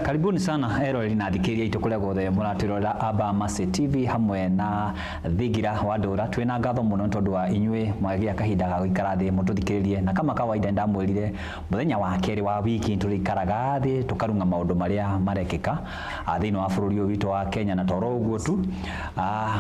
Karibuni sana eroreri na thikĩrĩria itũ kũrĩa guothe mũratwĩrorera Aba Mercy TV hamwe na Thingira wa Ndũra. Twĩna ngatho mũno nĩ tondũ wa inyuĩ mwagĩa kahinda ga gũikara thĩ mũtũthikĩrĩrie, na kama kawaida ndamwĩrire mũthenya wa kerĩ wa wiki tũrĩikaraga thĩ tũkarung'a maũndũ marĩa marekĩka thĩinĩ wa bũrũri ũyũ witũ wa Kenya, na toro ũguo tu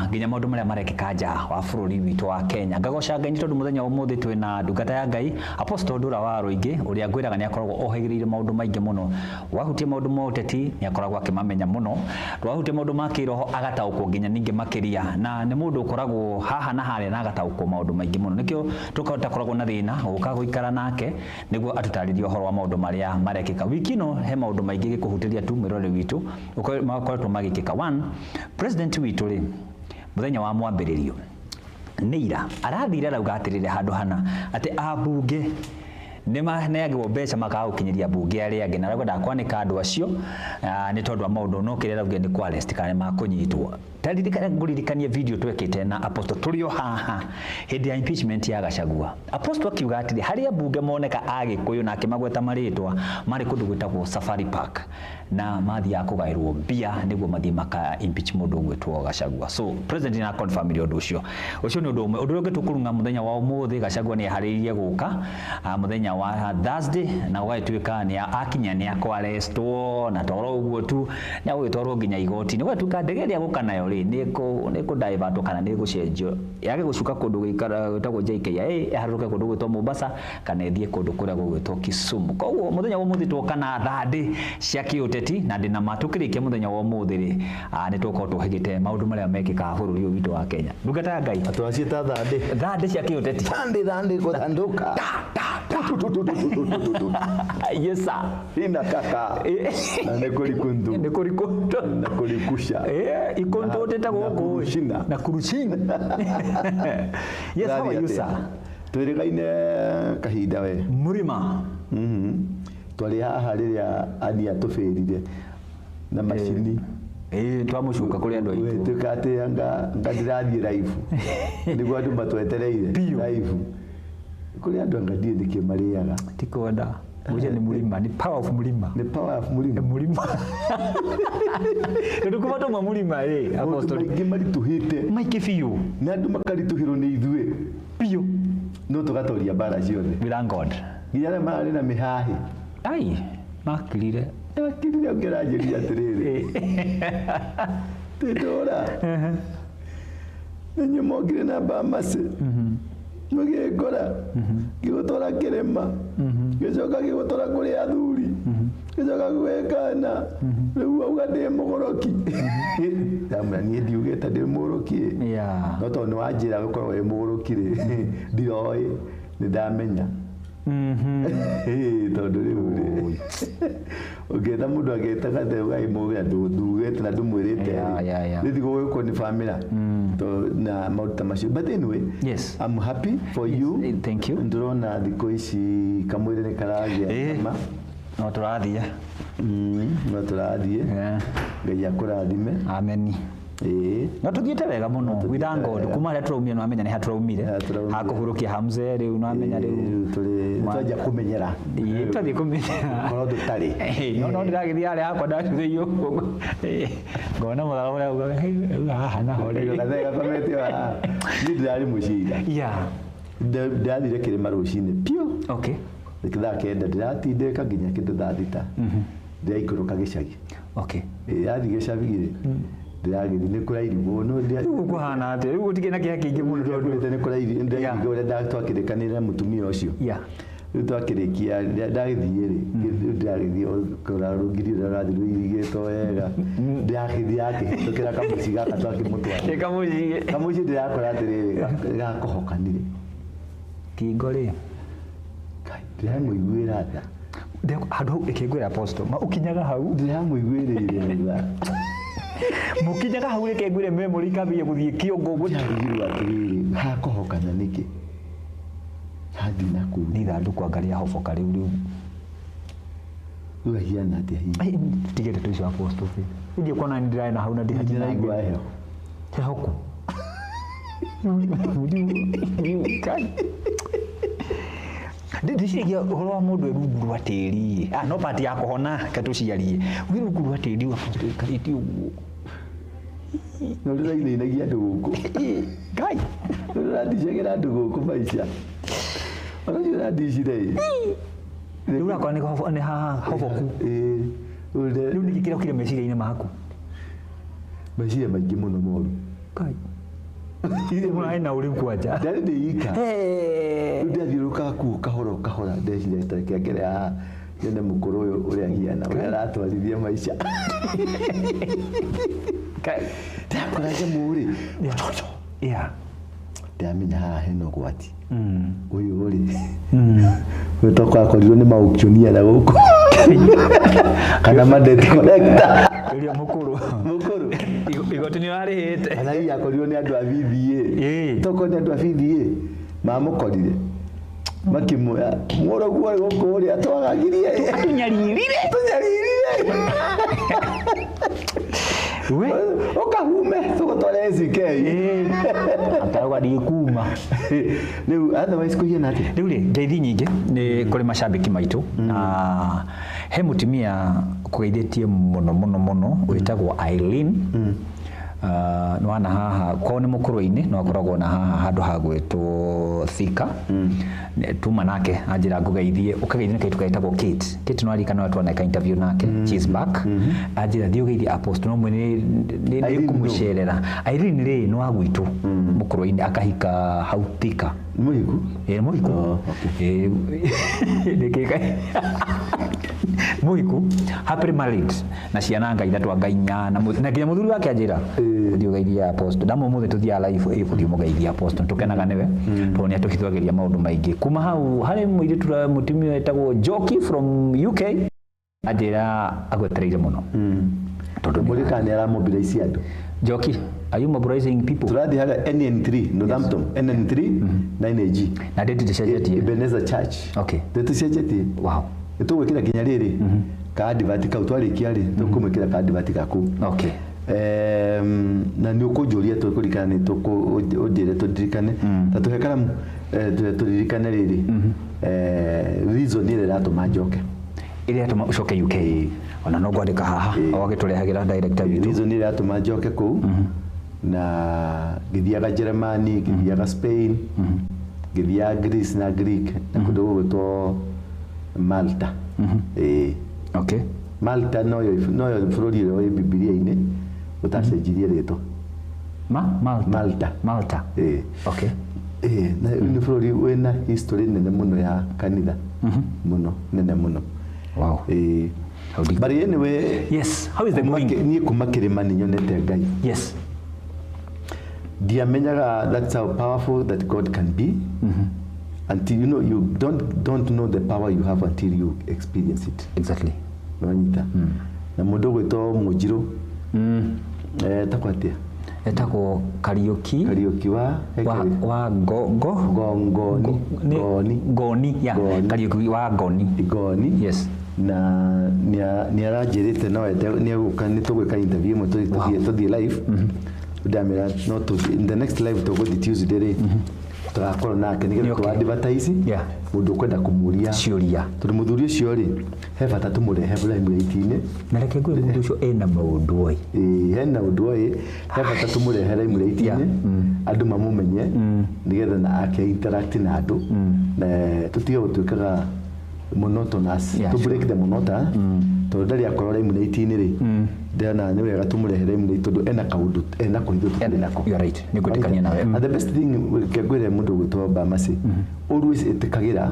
nginya maũndũ marĩa marekĩka nja wa bũrũri witũ wa Kenya. Ngagoca Ngai nĩ tondũ mũthenya wa ũmũthĩ twĩna ndungata ya Ngai Apostle Ndũra wa Rũingĩ, ũrĩa ngwĩraga nĩ akoragwo ohĩgĩrĩire maũndũ maingĩ mũno. Wahutia maũndũ ma ũteti nĩ akoragwo akĩmamenya mũno, wahutia maũndũ ma kĩroho agataũkwo nginya ningĩ makĩria, na nĩ mũndũ ũkoragwo haha na harĩa na agataũkwo maũndũ maingĩ mũno. Nĩkĩo tũtakoragwo na thĩna gũka gũikara nake nĩguo atũtarĩrie ũhoro wa maũndũ marĩa marekĩka wiki ĩno. He maũndũ maingĩ gĩkũhutĩria tu mwĩrore witũ makoretwo magĩkĩka. One, president witũ rĩ, mũthenya wa mwambĩrĩrio nĩ ira arathire arauga atĩrĩrĩ handũ hana atĩ ambunge nĩ maneagwo mbeca makaga gũkinyĩria mbunge arĩa angĩ, na arauga ndakwanĩka andũ acio nĩ tondũ wa maũndũ, no kĩrĩa araugire nĩ kwa arrest kana nĩ makũnyitwo. Taririkana ngũririkanie video twekĩte na Apostle tũrĩ o haha hĩndĩ ya impeachment ya Gachagua. Apostle akiuga atĩrĩ harĩa mbunge moneka a Gĩkũyũ na akĩmagweta marĩtwa marĩ kũndũ gwĩtagwo Safari Park, na mathiaga kũgaĩrwo mbia nĩguo mathiĩ maka impeach mũndũ ũgwĩtwo Gachagua. So president nĩ confirm ũndũ ũcio. Ũcio nĩ ũndũ ũmwe. Ũndũ ũrĩa ũngĩ tũkũrung'a mũthenya wa ũmũthĩ, Gachagua nĩ eharĩirie gũka mũthenya wa Thursday, na gũgagĩtuĩka nĩ akinya nĩ akwarestwo, na toro ũguo tu nĩ agũgĩtwarwo nginya igoti-inĩ. Gũgatuĩka ndege ĩrĩa gũka nayo rĩ nĩ kũ kana nĩ gũcenjio yage gũcuka kũndũ gwĩtagwo JKIA ĩharũrũke kũndũ gwĩtwo Mombasa kana ĩthiĩ kũndũ kũrĩa gũgwĩtwo Kisumu. Koguo mũthenya wa ũmũthĩ twoka na thandĩ cia kĩũteti, na ndĩna ma tũkĩrĩkia mũthenya wa ũmũthĩ rĩ nĩ tũgũkorwo tũhĩgĩte maũndũ marĩa mekĩkaga bũrũri ũyũ witũ wa Kenya. Ndungata ya Ngai, Atũraciĩta thandĩ. Thandĩ cia kĩũteti. Thandĩ, thandĩ, gũthandũka. Yes sir. Ina kaka. Na nĩ kũrikundu. Nĩ kũrikundu. Na kũrikusha. Ikũntũtĩte gũkũ. Kurushina. Na kurushina. Yes, how are you sir? Twĩrĩgaine kahinda we. Mũrima. Twarĩ haha rĩrĩa Ani atũbĩrire na macini. Twamũcuka kũrĩ andũ aitũ. Tuĩka atĩ anga ndĩrathiĩ live. Nĩguo andũ matwetereire live. Kũrĩ andũ anga ndiĩ nĩkĩ marĩaga. Ti kwenda. Ngũcia nĩ mũrima, nĩ power of mũrima. Nĩ power of mũrima. Mũrima. Tondũ kuma twauma mũrima rĩ, Apostle maingĩ maritũhĩte. Maingĩ biũ. Na andũ makaritũhĩrwo nĩ ithuĩ. Biũ. No tũgatoria mbara ciothe. We thank God. Nginya arĩa mararĩ na mĩhahi. Ai, makirire. Makirire ũngĩranjĩria atĩrĩrĩ. Tĩndũra. Nĩ mokire na Bamasi. Mũgĩngora. Ngĩgũtwara kĩrĩma. Ngĩcoka ngĩgũtwara kũrĩ athuri. Ngĩcoka gwĩkana. Rĩu auga ndĩ mũgũrũki. Ndamwĩra niĩ ndiugĩte ndĩ mũgũrũki. No tondũ nĩ wanjĩra gũkorwo wĩ mũgũrũki rĩ, ndiroĩ, nĩ ndamenya. Tondũ rĩu rĩ, ũngĩeta mũndũ agĩta gathe ũgakĩmũgĩra ndugĩte na ndũmwĩrĩte rĩ. Rĩu gũgĩkwo nĩ bamĩra. Na maũndũ ta macio. But anyway, yes, I'm happy for you. Thank you. Ndĩrona thikũ ici kamwĩrĩ nĩ karagĩa nyama. No tũrathiĩ. No tũrathiĩ. Ngai akũrathime. Amen. No tũthiĩte wega mũno. We thank God. Kuma harĩa tũraumire nĩ wamenya nĩ ha tũraumire. Hakũhurũkia Hamze rĩu nĩ wamenya rĩu. Twanjia kũmenyera. Twathiĩ kũmenyera. Korwo tũtarĩ. No ndĩragĩthiĩ harĩa hakwa ndacuthĩirio ũguo. Ngona mũthara ũrĩa ugaga haha naho rĩ. Gathee gakomete haha. Niĩ ndĩrarĩ mũciĩ ira. Ndĩrathire kĩrĩma rũcinĩ piũ. Okay. Thaa 9 ndĩratindĩka nginya kĩndũ thaa 6. Ndĩraikũrũka gĩcagi. Okay. Ndathiĩ gĩcagi rĩ, ndĩragĩthiĩ nĩ kũrairigwo, no ndĩa- Rĩu kũhana atĩa? Rĩu gũtikĩrĩ na kĩeha kĩingĩ mũno tondũ Ndĩraigua nĩ kũrairigwo, ndĩrairigwo ũrĩa twakĩrĩkanĩire na mũtumia ũcio. Rĩu twakĩrĩkia, ndagĩthiĩ rĩ, rĩu ndĩragĩthiĩ kũrora rũgiri rũrĩa rũrathiĩ rũirigĩtwo wega. Ndĩragĩthiĩ akĩhĩtũkĩra kamũciĩ gaka twakĩmũtwara. Ĩ kamũciĩ. Kamũciĩ ndĩrakora atĩrĩrĩ, gakohokanire. Kĩingo rĩ. Ngai, ndĩramũiguĩra tha. Handũ hau ĩkĩngwĩra Apostle, ma ũkinyaga hau. Ndĩramũiguĩrĩire tha. Mũkinyaga hau reke ngwĩre memory ikambia gũthiĩ kĩongo ũguo. Ndĩrarigirwo atĩrĩrĩ, hakohokana nĩkĩ? Hathiĩ na kũu. Nĩ ithandũkũ anga rĩahoboka rĩu rĩu. Rĩu ahiana atĩa hihi? Ai, tigĩte tũicio Apostle. Ithiĩ kuona nĩ ndĩrarĩ na hau na ndĩhatina. Ndĩraigua heho. Heho kũ? Ndĩciragia ũhoro wa mũndũ e rungu rwa tĩri. Ah, no part ya kũhona ke tũciarie. Wĩ rungu rwa tĩri ũikarĩte ũguo. Na ũrĩa ũrainainagia andũ gũkũ. Ngai. Ũrĩa ũrandicagĩra andũ gũkũ maica. Ona ũcio ũrandicire ĩ. Rĩu ũrakora nĩ haha hoboku. Ĩĩ. Rĩu nĩkĩ kĩrokire meciria-inĩ maku? Meciria maingĩ mũno moru. Ngai. Mũrarĩ na ũrĩu kwanja. Ndarĩ ndĩ ika. Hey. Rĩu ndathiũrũrũkaga kũu kahora o kahora ndeciria ta reke ngere haha nyone mũkũrũ ũyũ ũrĩa ahiana ũrĩa aratwarithia maica. Ngai. Ndakora nyamũ rĩ. Yeah. Ndamenya haha hena ũgwati. Ũyũ rĩ. Ũyũ tokorwo akorirwo nĩ maũkionia na gũkũ. Kana ma debt collector. Ũrĩa mũkũrũ. Mũkũrũ. Igoti nĩ ũrarĩhĩte. Kana hihi akorirwo nĩ andũ a VVA. Ĩĩ. Tokorwo nĩ andũ a VVA. Mamũkorire. Makĩmuoya. Mũrũguo gũkũ ũrĩa twagagirie. Tũnyaririre. Tũnyaririre. We. Ũkahume tũgũtware ACK. Atarauga ndikuma. Rĩu otherwise kũhiana atĩa? Rĩu rĩ, ngeithi nyingĩ nĩ kũrĩ macambĩki maitũ na he mũtumia kũgeithĩtie mũno mũno mũno wĩtagwo Eileen. Nĩ wana haha kwao nĩ mũkũrũ-inĩ no akoragwo na haha handũ ha gwĩtwo Thika. Tuma nake anjĩra ngũgeithie ũkageithio nĩ kairĩtu getagwo Kate. Kate no aririkana no twaneka interview nake. She's back. Anjĩra thiĩ ũgeithie Apostle no mwĩ nĩ Irene nũ? kũmũcerera. Irene rĩ nĩ wa gwitũ mũkũrũ-inĩ akahika hau Thika. Nĩ mũhiku? Ĩ mũhiku. Oh, okay. Nĩkĩ mũhiku happily married na ciana nga ithatũ anga inya na nginya mũthuri wake anjĩra ũthiĩ ũgeithie Apostle ndamwe ũmũthĩ tũthiaga live ĩ ũthiĩ ũmũgeithie Apostle tũkenaga nĩwe tondũ nĩ atũhithagĩria maũndũ maingĩ kuma hau harĩ mũirĩtu mũtumia wetagwo Joki from UK anjĩra agwetereire mũno tondũ Mũrĩ kana nĩ aramobilize andũ. Joki, are you mobilizing people? Tũrathiĩ harĩa NN3 Northampton NN3 9AG. Na date ndĩcenjetie. Ebenezer Church. Okay. Date cenjetie. Wow. Nĩtũgwĩkĩra nginya rĩrĩ ka advert kau twarĩkia rĩ tũkũmwĩkĩra ka advert gaku. Okay. Na nĩ ũkũnjũria tũkũririkana nĩ ũnjĩre tũririkane ta tũhe karamu tũririkane rĩrĩ reason ĩrĩa ĩratũma njoke. Ĩrĩa ĩratũma ũcoke UK. Ona no ngwandĩka haha ũgagĩtũrehagĩra director witũ. Reason ĩrĩa ĩratũma njoke kũu na ngĩthiaga Germany, ngĩthiaga Spain, ngĩthiaga Greece na Greek na kũndũ gũgwĩtwo Malta. Ĩĩ. Okay. Malta noyo bũrũri ũrĩa wĩ Bibilia-inĩ ũtacenjirie rĩtwa. Malta. Malta. Malta. Ĩĩ. Okay. Ĩĩ, na nĩ bũrũri wĩna history nene mũno ya kanitha. Mũno, nene mũno. Wow. Ĩĩ. How deep. But anyway, Yes. How is the going? Niĩ kuma kĩrĩma nĩ nyonete Ngai. Yes. Ndiamenyaga that's how powerful that God can be. Until you know you don't know the power you have until you experience it. Exactly. Nĩwanyita? Na mũndũ ũgwĩtwo Mũnjirũ etagwo atĩa? Etagwo Kariuki. Kariuki wa wa go Ngoni. Ngoni. Ngoni ya Kariuki wa Ngoni. Ngoni. Yes. Na nĩ aranjĩrĩte no ende nĩ egũka nĩ tũgwĩka interview ĩmwe tũthiĩ live. Ndamĩra no tũthiĩ the next live tũgũthiĩ Tuesday rĩ tũgakorwo nake nĩgetha Okay. tũ advertise Yeah. mũndũ ũkwenda kũmũria Ciũria. tondũ mũthuri ũcio rĩ he bata tũmũrehe limelight-inĩ. Na reke ngwĩre mũndũ ũcio ena maũndũ oi. Ĩĩ, hena ũndũ oĩ he bata tũmũrehe limelight-inĩ andũ mamũmenye nĩgetha na ake interact na andũ na tũtige gũtuĩkaga monotonous Yeah, to break the monotony tondũ ndarĩ akorwo limelight-inĩ rĩ ndĩrona nĩ wega tũmũrehe limelight tondũ ena kaũndũ ena kũhithwo tũtarĩ nako. You are right. Nĩ ngwĩtĩkania nawe. And the best thing reke ngwĩre mũndũ ũgwĩtwo Bamasi always ĩtĩkagĩra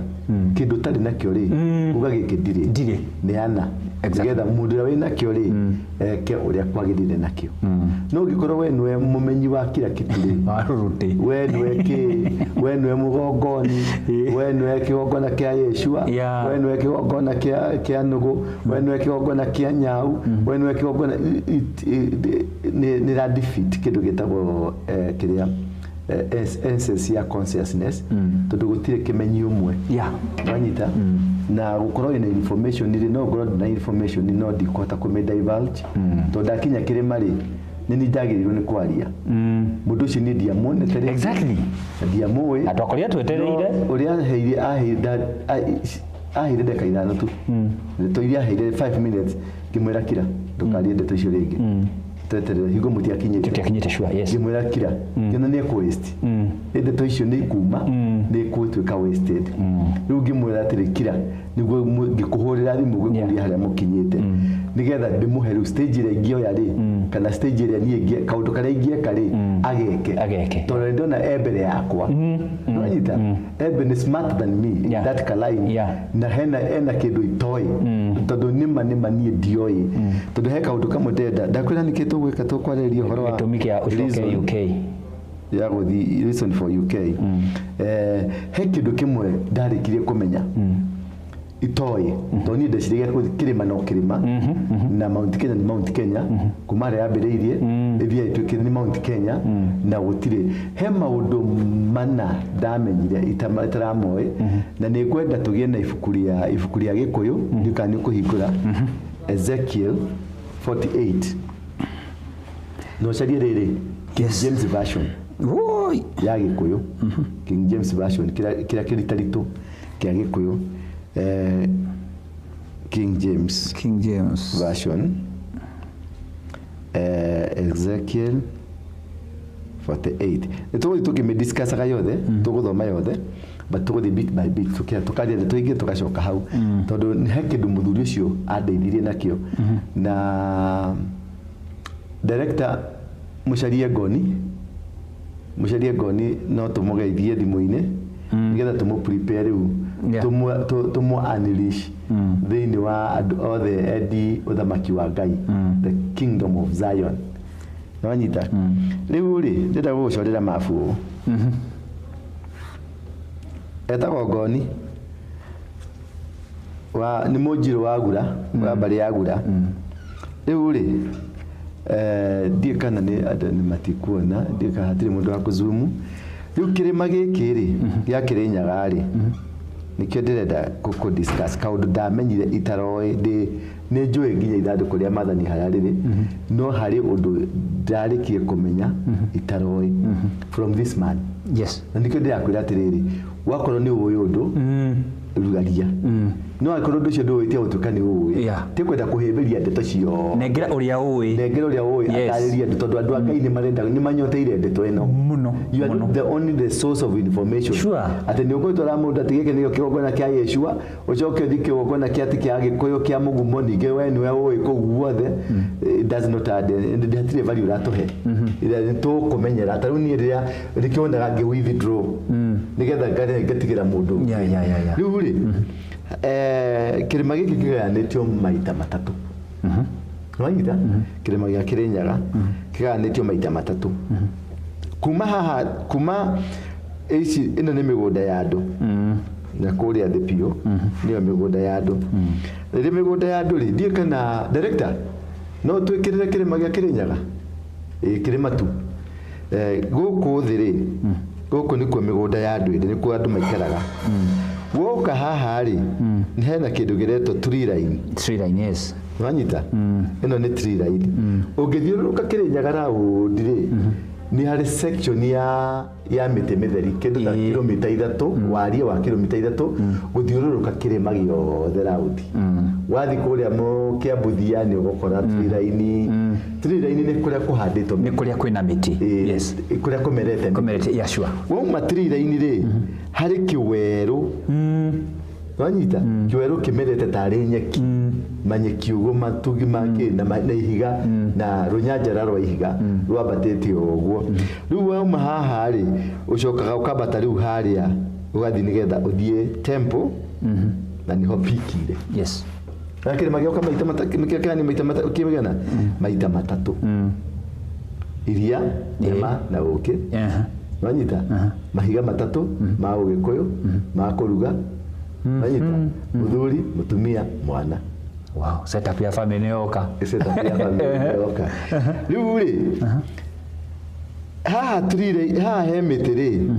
kĩndũ ũtarĩ nakĩo rĩ uga gĩkĩ ndirĩ Ndirĩ. neana Exactly. nĩgetha mũndũ ũrĩa wĩ nakĩo rĩ eke ũrĩa kwagĩrĩire nakĩo. No ũngĩkorwo we nĩwe mũmenyi wa kila kitu rĩ Warũrũtĩ. we nĩwe kĩ we nĩwe mũgongoni we nĩwe kĩgongona kĩa Yeshua Yeah. we nĩwe kĩgongona kĩa nũgũ we nĩwe kĩgongona kĩa nyau we nĩwe kĩgongona nĩ ra defeat kĩndũ gĩtagwo kĩrĩa essence ya consciousness tondũ gũtirĩ kĩmenyi ũmwe. Yeah. Wanyita? Na gũkorwo ina information rĩ no ngorwo ndina information no ndikũhota kũmĩ divulge tondũ ndakinya kĩrĩma rĩ Nĩ niĩ ndagĩrĩirwo nĩ kwaria. Mũndũ ũcio niĩ ndiamuonete rĩngĩ. Na ndiamũĩ. Na twakorire twetereire. No, ũrĩa aheire aheire ndagĩka 5 tu. Ndeto iria aheire 5 minutes, ngĩmwĩra kira, ndũkarie ndeto icio rĩngĩ. Tweterere hingo mũtiakinyĩte. Tũtiakinyĩte, sure, yes. Ngĩmwĩra kira, ngĩona nĩ ekũ waste. Ndeto icio nĩ ikuma, nĩ ĩgũtuĩka wasted. Rĩu ngĩmwĩra atĩrĩ, kira, nĩguo ngĩkũhũrĩra thimũ ngĩkũria harĩa mũkinyĩte, nĩgetha ndĩmũhe rĩu stage ĩrĩa ingĩoya rĩ, kana stage ĩrĩa niĩ kaũndũ karĩa ingĩeka rĩ, ageke. Ageke. Tondũ nĩ ndona e mbere yakwa. Nĩwanyita? Embe nĩ smart than me in that line. Na hena ena kĩndũ itoĩ, tondũ nĩma nĩma niĩ ndioĩ, tondũ he kaũndũ kamwe ndĩrenda ndakwĩra nĩkĩ tũgwĩka, tũkwarĩrĩria ũhoro wa Gĩtũmi kĩa ũcoke reason UK. Ya gũthiĩ, reason for UK. He kĩndũ kĩmwe ndarĩkirie kũmenya itoĩ, tondũ niĩ ndeciragia kĩrĩma no kĩrĩma, na Mount Kenya nĩ Mount Kenya, kuma harĩa yambĩrĩirie ĩthiĩ ĩtuĩke nĩ Mount Kenya, na gũtirĩ. He maũndũ mana ndamenyire itaramoĩ, na nĩ ngwenda tũgĩe na ibuku rĩa Gĩkũyũ. Ndiũĩ kana nĩ ũkũhingũra Ezekiel 48 na ũcarie rĩrĩ King James Version. Woi. Ya Gĩkũyũ, King James Version, kĩrĩa kĩritaritũ kĩa Gĩkũyũ, King James King James Version, Ezekiel 48. Nĩ tũgũthiĩ tũkĩmĩdiscussaga yothe, tũgũthoma yothe, but tũgũthiĩ bit by bit, tũkaria ndeto ingĩ, tũgacoka hau, tondũ he kĩndũ mũthuri ũcio andeithirie nakĩo. Na director, mũcarie Ngoni, mũcarie Ngoni, no tũmũgeithie thimũ-inĩ nĩgetha tũmũ prepare rĩu, tũmũ unleash thĩinĩ wa andũ othe endi ũthamaki wa Ngai, the kingdom of Zion. Nĩwanyita? Rĩu rĩ, ndĩrenda gũgũcorera mabu ũũ. Etagwo Ngoni wa nĩ mũnjirũ wa Gura, wa mbarĩ ya Gura. Rĩu rĩ, ndiĩ kana nĩ andũ nĩ matikuona, ndiĩ kana hatirĩ mũndũ wa kũzumu. Rĩu kĩrĩma gĩkĩ rĩ, gĩa Kĩrĩnyaga rĩ, nĩkĩo ndĩrenda kũ discuss kaũndũ ndamenyire itaroĩ. Ndĩ nĩ njũĩ nginya ithandũkũ rĩa maathani harĩa rĩrĩ, no harĩ ũndũ ndarĩkie kũmenya itaroĩ from this man. Na nĩkĩo ndĩrakwĩra atĩrĩrĩ, wakorwo nĩ ũĩ ũndũ, rugaria, no angĩkorwo ũndũ ũcio ndũĩ, gũtuĩka nĩ ũĩ. Ti kwenda kũhĩmbĩria ndeto ciothe. Nengera ũrĩa ũĩ. Nengera ũrĩa ũĩ. Atarĩrie andũ, tondũ andũ a Ngai nĩ marenda, nĩ manyoteire ndeto ĩno. Mũno. You are Mũno. not the only the source of information. Atĩ nĩ ũgũtwara mũndũ atĩ gĩkĩ nĩkĩo kĩgongona kĩa Yeshua, ũcoke ũthiĩ kĩgongona kĩa atĩ kĩa Gĩkũyũ kĩa mũgumo, ningĩ we nĩwe ũĩ kũu guothe. It does not add, hatirĩ value ũratũhe. Nĩ tũkũmenyera. Ta rĩu niĩ rĩrĩa nĩkĩo wonaga ngĩ withdraw nĩgetha ngatigĩra mũndũ ũngĩ. Rĩu rĩ, kĩrĩma gĩkĩ kĩgayanĩtio maita matatũ. Nĩwanyita? Kĩrĩma gĩa Kĩrĩnyaga kĩgayanĩtio maita matatũ. Kuma haha, kuma ici, ĩno nĩ mĩgũnda ya andũ, na kũrĩa thĩ biũ nĩyo mĩgũnda ya andũ. Rĩrĩ mĩgũnda ya andũ rĩ, ndiũĩ kana director no twĩkĩrĩre kĩrĩma gĩa Kĩrĩnyaga. Ĩ kĩrĩma tu. Gũkũ thĩ rĩ, gũkũ nĩkuo mĩgũnda ya andũ ĩrĩ, nĩkuo andũ maikaraga. Woka haha rĩ, nĩ hena kĩndũ kĩretwo tree line. Tree line, yes. Wanyita? Ĩno nĩ tree line. Ũngĩthiũrũrũka Kĩrĩnyaga round rĩ, nĩ harĩ section ya mĩtĩ mĩtheri, kĩndũ ta kilomita 3, wariĩ wa kilomita 3 gũthiũrũrũka kĩrĩma gĩothe round. Wathiĩ kũrĩa Kĩambuthia nĩ ũgũkora tree line. Tree line nĩ kũrĩa kũhandĩtwo. Nĩ kũrĩa kwĩna mĩtĩ. Kũrĩa kũmerete mĩtĩ. Kũmerete, yeah, sure. Wauma tree line rĩ, harĩ kĩwerũ. Wanyita? Kĩwerũ kĩmerete tarĩ nyeki, manyeki ũguo, matugi makĩ na ihiga na rũnyanjara rwa ihiga rwambatĩte o ũguo. Rĩu wauma haha rĩ, ũcokaga ũkambata rĩu harĩa, ũgathiĩ nĩgetha ũthiĩ temple, na nĩho peak ĩrĩ. Na kĩrĩma gĩoka maita matatũ, nĩkĩo kĩgana maita matatũ, kĩgana maita matatũ. Iria, nyama na ũkĩ. Wanyita? Mahiga matatũ ma Ũgĩkũyũ ma kũruga. Wanyita? Mũthuri, mũtumia, mwana. Wow, setup ya family nĩ yoka. Setup ya family nĩ yoka. Rĩu rĩ, haha turire haha he mĩtĩ rĩ,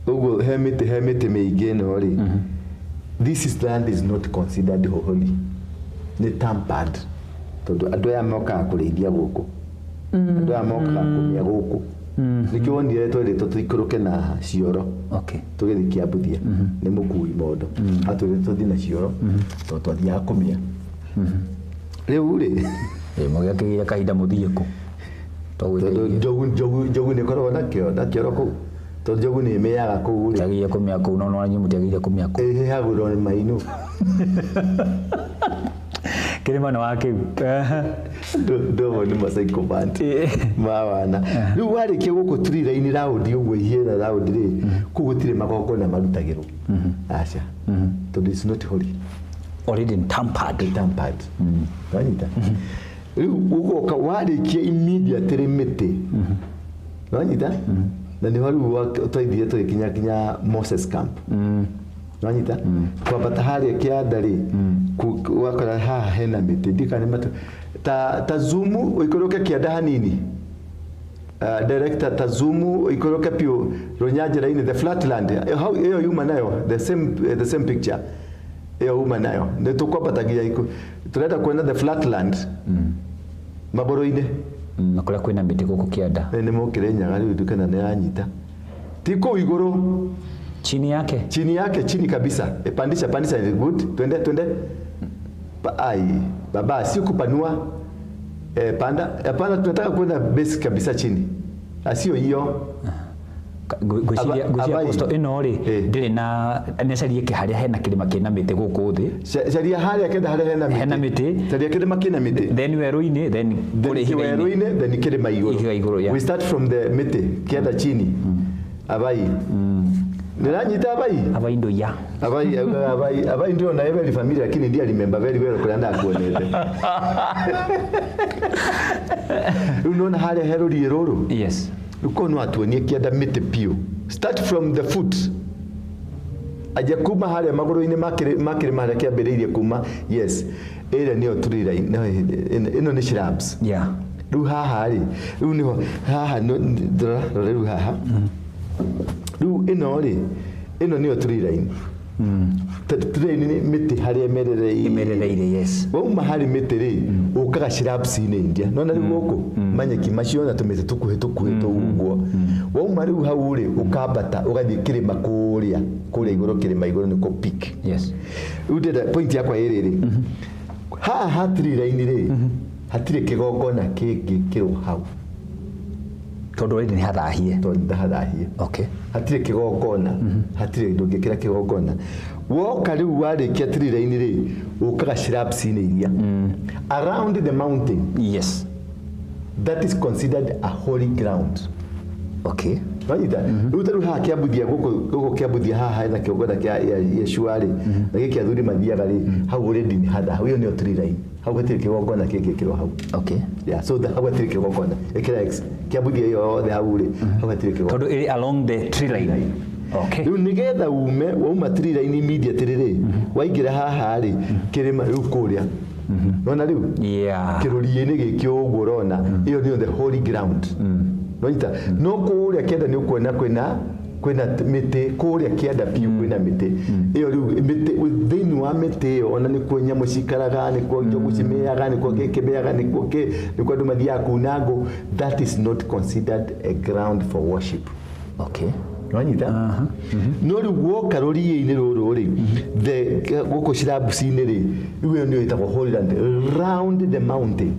ũguo he mĩtĩ mĩingĩ ĩno rĩ, this is land is not considered holy, nĩ tampered, tondũ andũ aya mokaga kũrĩithia gũkũ. Andũ aya mokaga kũmĩa gũkũ. Nĩkĩo wonire twerĩtwo tũikũrũke na cioro. Okay. Tũgĩthiĩ Kĩambuthia nĩ mũkui mondo. Atwĩrĩte tũthiĩ na cioro tondũ twathiaga kũmĩa. Rĩu rĩ, Mũgĩakĩgĩire kahinda mũthiĩ kũ? Tondũ njogu nĩ ĩkoragwo na kĩoro kũu. Tondũ njogu nĩ ĩmĩaga kũu rĩ. Mũtiagĩrĩire kũmĩa kũu, no no inyuĩ mũtiagĩrĩire kũmĩa kũu. Ĩhĩhagĩrwo nĩ mainũ. Kĩrĩma nĩ wa kĩu. Ndomo nĩ ma-psychopath ma wana. Rĩu warĩkia gũkũ tree line round ũguo ihiana round rĩ, kũu gũtirĩ magongona marutagĩrwo. Aca. Tondũ it's not holy. Already tampered. Tampered. Wanyita? Rĩu ũgoka warĩkia immediately mĩtĩ. Wanyita? Na nĩho rĩu twathire tũgĩkinya kinya Moses Camp. Wanyita? Kwambata harĩa kĩanda rĩ, wakora haha hena mĩtĩ. Ndikana nĩ matũ. Ta zoom ũikũrũke kĩanda hanini. Director, ta zoom ũikũrũke piũ rũnyanjara-inĩ, the flatland. Hau ĩyo yuma nayo, the same picture. Ĩyo uma nayo. Nĩ tũkwambata nginya ikũ. Tũrenda kuona the flatland. Magũrũ-inĩ. Na kũrĩa kwĩna mĩtĩ gũkũ kĩanda. Nĩ mũkĩrĩ Nyaga rĩu ndukana nĩ yanyita. Ti kũu igũrũ. Chini yake. Chini yake, chini kabisa. E, pandisha, pandisha, is good. Twende, twende. Ai, baba, si kupanua. E, panda. Hapana, tunataka kwenda base kabisa chini. Sio hiyo. Ngwĩciria Apostle ĩno rĩ, ndĩrĩ na nĩcarie harĩa hena kĩrĩma kĩna mĩtĩ gũkũ thĩ. Caria harĩa kenda harĩa hena mĩtĩ. Hena mĩtĩ. Caria kĩrĩma kĩna mĩtĩ. Then werũ-inĩ, then kũrĩa ihiga-inĩ. Werũ-inĩ, then kĩrĩma igũrũ. Ihiga igũrũ, yeah. We start from the mĩtĩ, kĩanda chini. Abai. Nĩranyita abai? Abai ndoya. Abai, abai, abai ndio na very familiar, lakini ndiye remember very well kũrĩa ndakuonete. Rĩu nĩwona harĩa he rũriĩ rũrũ? Yes. Rĩu korwo no atuonie kĩanda mĩtĩ piũ. Start from the foot. Aja kuma harĩa magũrũ-inĩ ma kĩrĩma harĩa kĩambĩrĩirie kuma. Yes. Ĩrĩa nĩyo tree line. No, ĩno nĩ shrubs. Rĩu haha rĩ, rĩu nĩho haha rora rora rĩu haha. Rĩu ĩno rĩ, ĩno nĩyo tree line. Tree line nĩ mĩtĩ harĩa ĩmerereire. Ĩmerereire, yes. Wauma harĩ mĩtĩ rĩ, ũkaga shrubs-inĩ India. Nona rĩu gũkũ manyeki macio na tũmĩtĩ tũkuhĩ tũkuhĩ tũu ũguo. Wauma rĩu hau rĩ, ũkambata ũgathiĩ kĩrĩma kũrĩa kũrĩa igũrũ, kĩrĩma igũrũ nĩkuo peak. Rĩu ndĩrenda point yakwa ĩrĩ rĩ, haha ha tree line rĩ, hatirĩ kĩgongona kĩngĩ kĩrĩ hau. Tondũ already nĩ hathahie. Tondũ nĩ hathahie. Hatirĩ kĩgongona, hatirĩ, ndũngĩkĩra kĩgongona. Woka rĩu warĩkia tree line rĩ, ũkaga shrubs-inĩ iria around the mountain. That is considered a holy ground. Wanyita? Rĩu ta rĩu haha Kĩambuthia, gũkũ gũkũ Kĩambuthia haha hena kĩgongona kĩa Yeshua rĩ, na gĩkĩ athuri mathiaga rĩ, hau already nĩ hathahu. Ĩyo nĩyo tree line. Hau hatirĩ kĩgongona kĩngĩkĩrwo hau. Yeah, so hau hatirĩ kĩgongona. Ĩkĩra X. Kĩambuthia ĩyo yothe hau rĩ, hau hatirĩ kĩgongona. Tondũ ĩrĩ along the tree line. Rĩu nĩgetha ume wauma tree line immediately rĩ, waingĩra haha rĩ, kĩrĩma rĩu kũrĩa. Nona rĩu? Kĩrũriĩ-inĩ gĩkĩ ũguo ũrona, ĩyo nĩyo the holy ground. Nonyita? No kũrĩa kĩanda nĩ ũkuona kwĩna mĩtĩ, kũrĩa kĩanda piũ kwĩna mĩtĩ. Ĩyo rĩu mĩtĩ, thĩinĩ wa mĩtĩ ĩyo ona nĩkuo nyamũ cikaraga, nĩkuo njogu cimĩaga, nĩkuo gĩkĩ mĩaga, nĩkuo kĩ, nĩkuo andũ mathiaga kuna ngũ. That is not considered a ground for worship. Wanyita? No rĩu woka rũriĩ-inĩ rũrũ rĩ, the gũkũ shrubs-inĩ rĩ, rĩu ĩyo nĩyo ĩtagwo holy land round the mountain.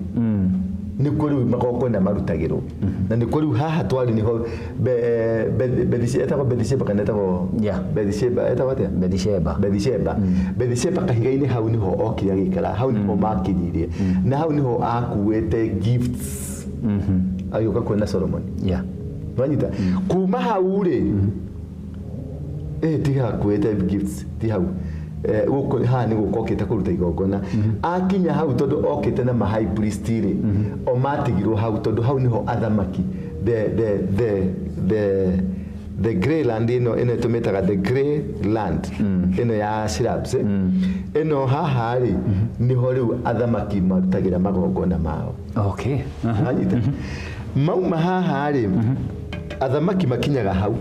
Nĩkuo rĩu magongona marutagĩrwo. Na nĩkuo rĩu haha twarĩ nĩho etagwo Bethsheba kana etagwo Bethsheba, etagwo atĩa? Bethsheba. Bethsheba. Bethsheba kahiga-inĩ hau nĩho okire agĩikara, hau nĩho makinyirie. Na hau nĩho akuĩte gifts. Agĩũka kuona Solomon. Wanyita? Kuma hau rĩ, tiga akuĩte gifts, ti hau. Gũkũ haha nĩ gũka okĩte kũruta igongona. Akinya hau tondũ okĩte na ma high priest rĩ, o matigirwo hau tondũ hau nĩho athamaki, the grey land ĩno tũmĩtaga the grey land ĩno ya shrubs, ĩno haha rĩ, nĩho rĩu athamaki marutagĩra magongona mao. Wanyita? Mauma haha rĩ, athamaki makinyaga hau,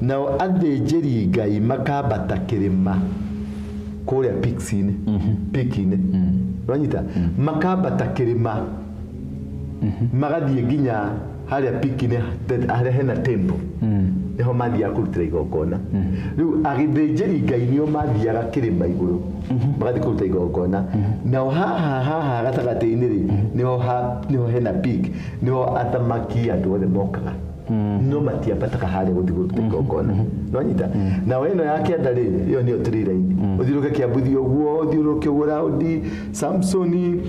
nao athĩnjĩri Ngai makambata kĩrĩma kũrĩa peaks-inĩ, peak-inĩ. Wanyita? Makambata kĩrĩma Magathiĩ nginya harĩa peak-inĩ harĩa hena temple. Nĩho mathiaga kũrutĩra igongona. Rĩu athĩnjĩri Ngai nĩo mathiaga kĩrĩma igũrũ magathiĩ kũruta igongona. Nao haha gatagatĩ-inĩ rĩ, nĩho hena peak, nĩho athamaki andũ othe mokaga. No matiambataga harĩa gũthiĩ kũruta igongona. Nĩwanyita? Nao ĩno ya kĩanda rĩ, ĩyo nĩyo tree line. Ũthiũrũrũke Kĩambuthi ũguo, ũthiũrũrũke ũguo raundi, Samsoni,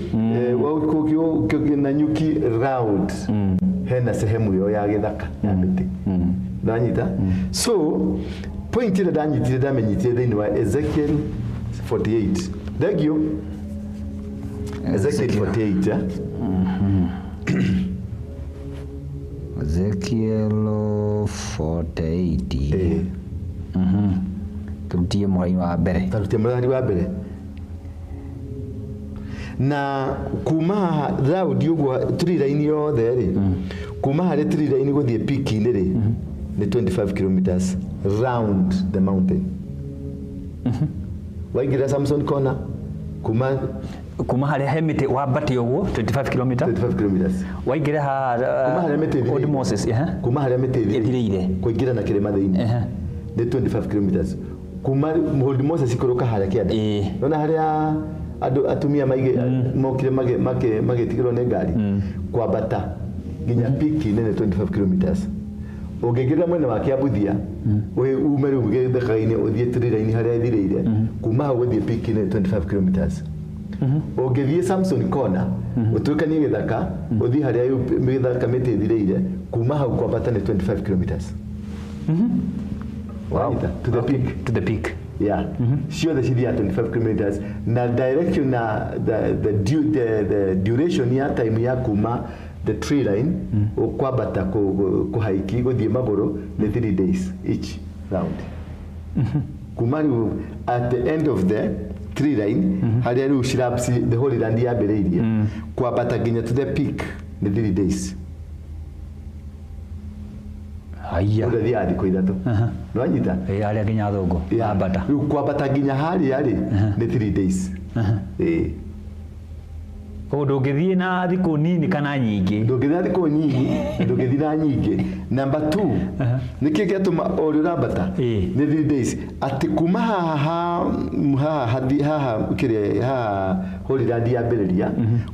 Nanyuki round. Hena sehemu ĩyo ya gĩthaka ya mĩtĩ. Nĩwanyita? So, point ĩrĩa ndanyitire ndamenyitire thĩinĩ wa Ezekiel 48. Thank you. Ezekiel 48, eh? Ezekiel 48. Turutie mũhari wa mbere. Tarutie mũhari wa mbere. Na kuma haha round ũguo tree line yothe rĩ, kuma harĩ tree line gũthiĩ peak-inĩ rĩ, nĩ 25 kilometers round the mountain. Waingĩra Samson Corner kuma Kuma harĩa he mĩtĩ wambate ũguo 25 km. 25 kilometers. Waingĩra haha Kuma harĩa mĩtĩ ĩthirĩire. Old Moses, Kuma harĩa mĩtĩ ĩthirĩire. Kũingĩra na kĩrĩma thĩinĩ. Nĩ 25 kilometers. Kuma Old Moses ikũrũka harĩa kĩanda. Nona harĩa andũ atumia maige mokire magĩtigĩrwo nĩ ngari kwambata nginya peak-inĩ nĩ 25 kilometers. Ũngĩingĩrĩra mwena wa Kĩambuthia, ume rĩu gĩthaka-inĩ ũthiĩ tree line harĩa ĩthirĩire, kuma hau gũthiĩ peak-inĩ nĩ 25 kilometers. Ũngĩthiĩ Samson Corner, ũtuĩkanie gĩthaka, ũthiĩ harĩa gĩthaka mĩtĩ ĩthirĩire, kuma hau kwambata nĩ 25 kilometers. Wow. To the peak. To the peak. Yeah. Ciothe cithiaga 25 kilometers na direction na the duration ya time ya kuma the tree line kwambata kũhaiki gũthiĩ magũrũ nĩ 3 days each round. Kuma rĩu at the end of the tree line harĩa rĩu shrubs the holy land yambĩrĩirie kwambata nginya to the peak nĩ 3 days. Haya. Mũndũ athiaga thikũ ithatũ. Nĩwanyita? Harĩa nginya thũngũ. Ambata. Rĩu kwambata nginya harĩa rĩ nĩ 3 days. Koguo ndũngĩthiĩ na thikũ nini kana nyingĩ. Ndũngĩthiĩ na thikũ nyinyi, ndũngĩthiĩ na nyingĩ. Number 2, nĩkĩ gĩatũma o ũrĩa ũrambata? Nĩ 3 days. Atĩ kuma haha haha kĩrĩa haha Holy Land yambĩrĩria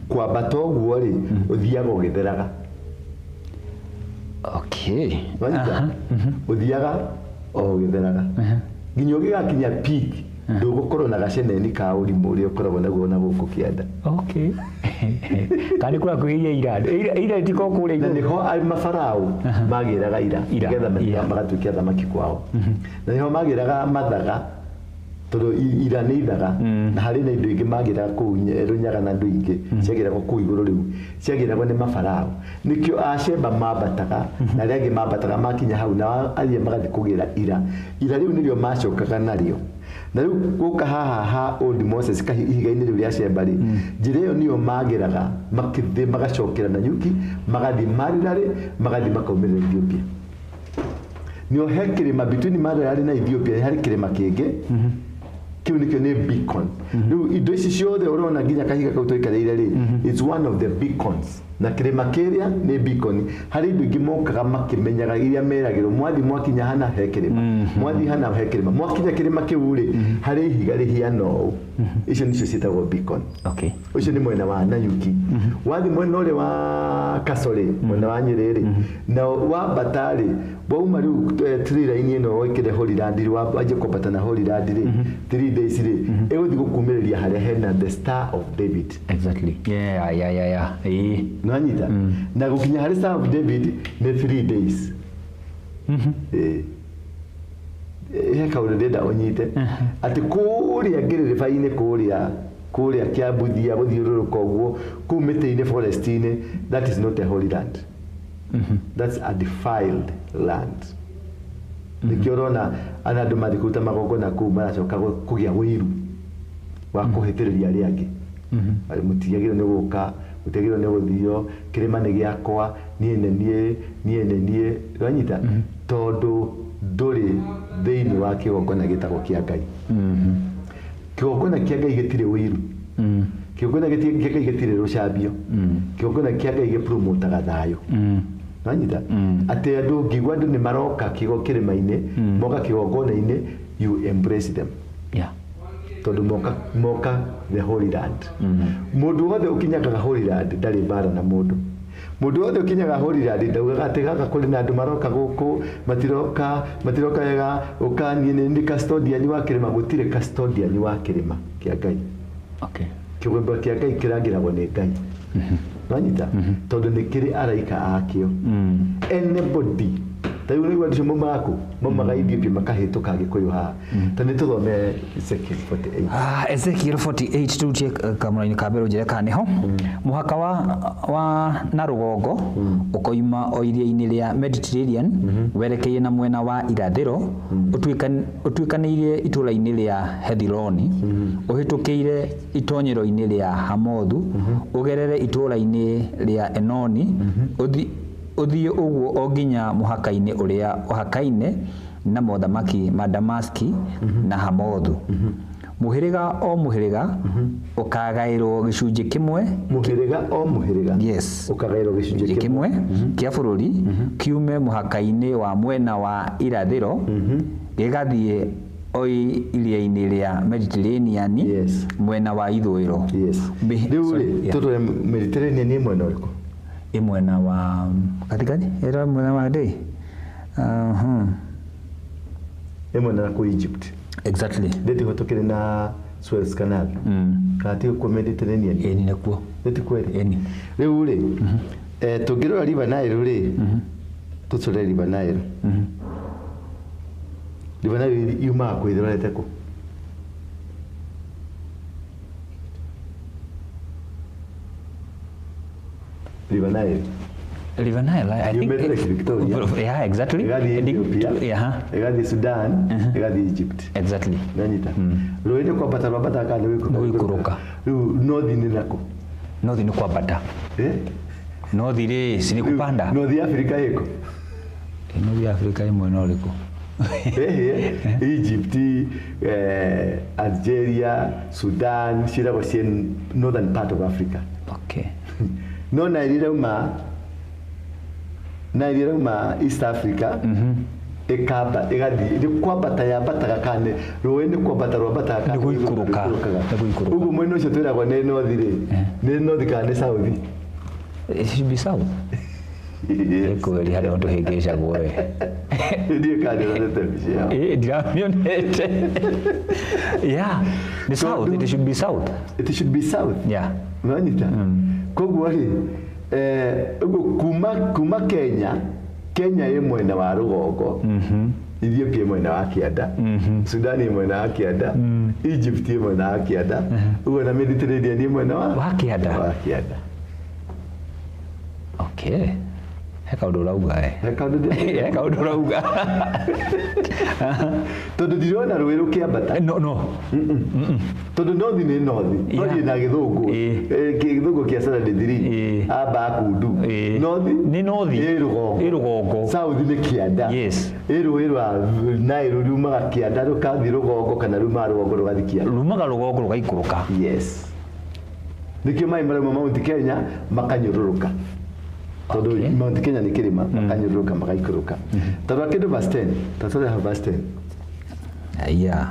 kwambata ũguo rĩ, ũthiaga ũgĩtheraga. Okay. Wanyita? Ũthiaga o ũgĩtheraga. Nginya ũgĩgakinya peak ndũgũkorwo na gaceneni ka ũrimũ ũrĩa ũkoragwo naguo na gũkũ kĩanda. Okay. Kana kũrakuhĩrĩria ira. Ira itikoragwo kũrĩa Na igũrũ. nĩho mabarao magĩraga ira nĩgetha magatuĩke athamaki kwao. Na nĩho magĩraga mathaga tondũ ira nĩ ithaga na harĩ na indo ingĩ magĩraga kũu Rũnyaga na indo ingĩ ciagĩragwo kũu igũrũ rĩu ciagĩragwo nĩ mabarao. Nĩkĩo Asheba mambataga na arĩa angĩ mambataga makinya hau na arĩa magathiĩ kũgĩra ira. Ira rĩu nĩrĩo macokaga narĩo. Na rĩu gũka haha ha Old Moses ihiga-inĩ rĩu rĩa Sheba rĩ, njĩra ĩyo nĩyo magĩraga makĩthiĩ magacokera Nanyuki, magathiĩ Marerarĩ, magathiĩ makaumĩrĩra Ethiopia. Nĩho he kĩrĩma between Marerarĩ na Ethiopia harĩ kĩrĩma kĩngĩ. Kĩu nĩkĩo nĩ beacon. Rĩu indo ici ciothe ũrona nginya kahiga kau tũikarĩire rĩ, it's one of the beacons. Na kĩrĩma kĩrĩa nĩ beacon. Harĩ indo ingĩ mokaga makĩmenyaga iria meragĩrwo, mwathi mwakinya hana he kĩrĩma, mwathi hana he kĩrĩma, mwakinya kĩrĩma kĩu rĩ, harĩ ihiga rĩhiana ũũ. Icio nicio ciĩtagwo beacon. Okay. Ũcio nĩ mwena wa Nanyuki. Wathi mwena ũrĩa wa Kasore, mwena wa Nyĩrĩ rĩ, na wambata rĩ, wauma rĩu tree line ĩno wĩkĩre Holy Land rĩ, wanjie kwambata na Holy Land rĩ, 3 days rĩ, ĩgũthiĩ gũkumĩrĩria harĩa hena the Star of David. Exactly. Yeah. Nĩwanyita? Na gũkinya harĩ Star of David nĩ 3 days. He kaũndũ ndĩrenda ũnyite. Atĩ kũrĩa ngĩrĩrĩba-inĩ kũrĩa Kĩambuthia gũthiũrũrũka ũguo kũu mĩtĩ-inĩ forest-inĩ, that is not a holy land. That's a defiled land. Nĩkĩo ũrona ana andũ mathiĩ kũruta magongona kũu maracoka kũgĩa ũiru wa kũhĩtĩrĩria arĩa angĩ. Mũtiagĩrĩirwo nĩ gũka, mũtiagĩrĩirwo nĩ gũthio, kĩrĩma nĩ gĩakwa, niĩ nĩ niĩ, niĩ nĩ niĩ. Ũranyita? Tondũ ndũrĩ thĩinĩ wa kĩgongona gĩtagwo kĩa Ngai. Kĩgongona kĩa Ngai gĩtirĩ ũiru. Kĩgongona kĩa Ngai gĩtirĩ rũcambio. Kĩgongona kĩa Ngai gĩpromotaga thayũ. Nanyita atĩ andũ ngigua andũ nĩ maroka kĩgo kĩrĩma-inĩ, moka kĩgongona-inĩ, you embrace them. Yeah. Tondũ moka the Holy Land. Mũndũ wothe ũkinyaga Holy Land ndarĩ mbara na mũndũ. Mũndũ wothe ũkinyaga Holy Land ndaugaga atĩ gaka kũrĩ na andũ maroka gũkũ, matiroka wega, ũka niĩ nĩ custodian wa kĩrĩma. Gũtirĩ custodian wa kĩrĩma kĩa Ngai. Okay. Kĩgomba kĩa Ngai kĩrangĩragwo nĩ Ngai. Nanyita tondũ nĩ kĩrĩ araika akĩo. Anybody ta rĩu nĩguo andũ maumaga kũ? Maumaga Ethiopia makahĩtũka Gĩkũyũ haha. Ta nĩ tũthome Ezekiel 48. Ezekiel 48 turutie kamũra-inĩ ka mbere ũnjĩre kana nĩho. Mũhaka wa na rũgongo ũkoima o iria-inĩ rĩa Mediterranean werekeire na mwena wa irathĩro, ũtuĩkanĩirie itũũra-inĩ rĩa Hethiloni, ũhĩtũkĩire itonyero-inĩ rĩa Hamothu, ũgerere itũũra-inĩ rĩa Enoni, ũthiĩ ũguo o nginya mũhaka-inĩ ũrĩa ũhakaine na mothamaki ma Damaski na Hamothu. Mũhĩrĩga o mũhĩrĩga ũkagaĩrwo gĩcunjĩ kĩmwe. Mũhĩrĩga o mũhĩrĩga. Yes. Ũkagaĩrwo gĩcunjĩ kĩmwe kĩa bũrũri kiume mũhaka-inĩ wa mwena wa irathĩro gĩgathiĩ o iria-inĩ rĩa Mediterranean. Yes. Mwena wa ithũĩro. Yes. Rĩu rĩ, tũtware Mediterranean ĩ mwena ũrĩkũ? Ĩ mwena wa katikati, ĩra mwena wa ndĩ. Ĩ mwena wa kũ Egypt. Exactly. Ndĩti hũtũkĩre na Suez Canal. Kana ti kuo Mediterranean? Ĩni nĩkuo. Ndĩti kweri? Ĩni. Rĩu rĩ, tũngĩrora River Nile rĩ, tũcore River Nile. River Nile yumaga kũ ĩrorete kũ? River Nile. River Nile, I think. Yumĩte Lake Victoria. Yeah, exactly. Ĩgathiĩ Ethiopia. Yeah. Ĩgathiĩ Sudan, ĩgathiĩ Egypt. Exactly. Nanyita. Rũĩ nĩ kwambata rwambataga kana nĩ Nĩ gũikũrũka? Rĩu north nĩ nakũ? North nĩ kwambata. North rĩ, si nĩ kũpanda? North Africa ĩkũ? North Africa ĩ mwena ũrĩkũ? Egypt, Algeria, Sudan, ciĩtagwo ciĩ northern part of Africa. Okay. No Nile ĩrauma East Africa, ĩkamba ĩgathiĩ nĩ kwambata yambataga kana rũĩ nĩ kwambata rwambataga kana Nĩ gũikũrũka. Nĩ gũikũrũka. Ũguo mwena ũcio twĩragwo nĩ north rĩ, nĩ north kana nĩ south? It should be south. Yes. Kweli harĩa ũndũ hĩngĩcagwo we. Ndiĩ kana ndĩronete mbica ĩyo. Ndiramĩonete. Yeah, nĩ south, it should be south. It should be south. Yeah. Nanyita. Koguo rĩ, ũguo kuma Kenya, Kenya ĩ mwena wa rũgongo, Ethiopia ĩ mwena wa kĩanda, Sudan ĩ mwena wa kĩanda, Egypt ĩ mwena wa kĩanda, ũguo na Mediterranean ĩ mwena wa kĩanda. Wa kĩanda. Okay. He kaũndũ ũrauga we. He kaũndũ He kaũndũ ũrauga. Tondũ ndirona rũĩ rũkĩambata. No, no. Tondũ north nĩ north. North na gĩthũngũ. Gĩthũngũ kĩa Saturday 3. Amba kundu. North nĩ north. Ĩ rũgongo. Ĩ rũgongo. South nĩ kĩanda. Yes. Ĩ rũĩ rwa Nile rumaga kĩanda rũkathiĩ rũgongo kana rumaga rũgongo rũgathiĩ kĩanda. Rumaga rũgongo rũgaikũrũka. Yes. Nĩkĩo maĩ marauma Mount Kenya makanyũrũrũka. Tondũ Mount Kenya nĩ kĩrĩma, makanyũrũrũka magaikũrũka. Tondũ kĩndũ verse 10, tatũre hau verse 10. Yeah.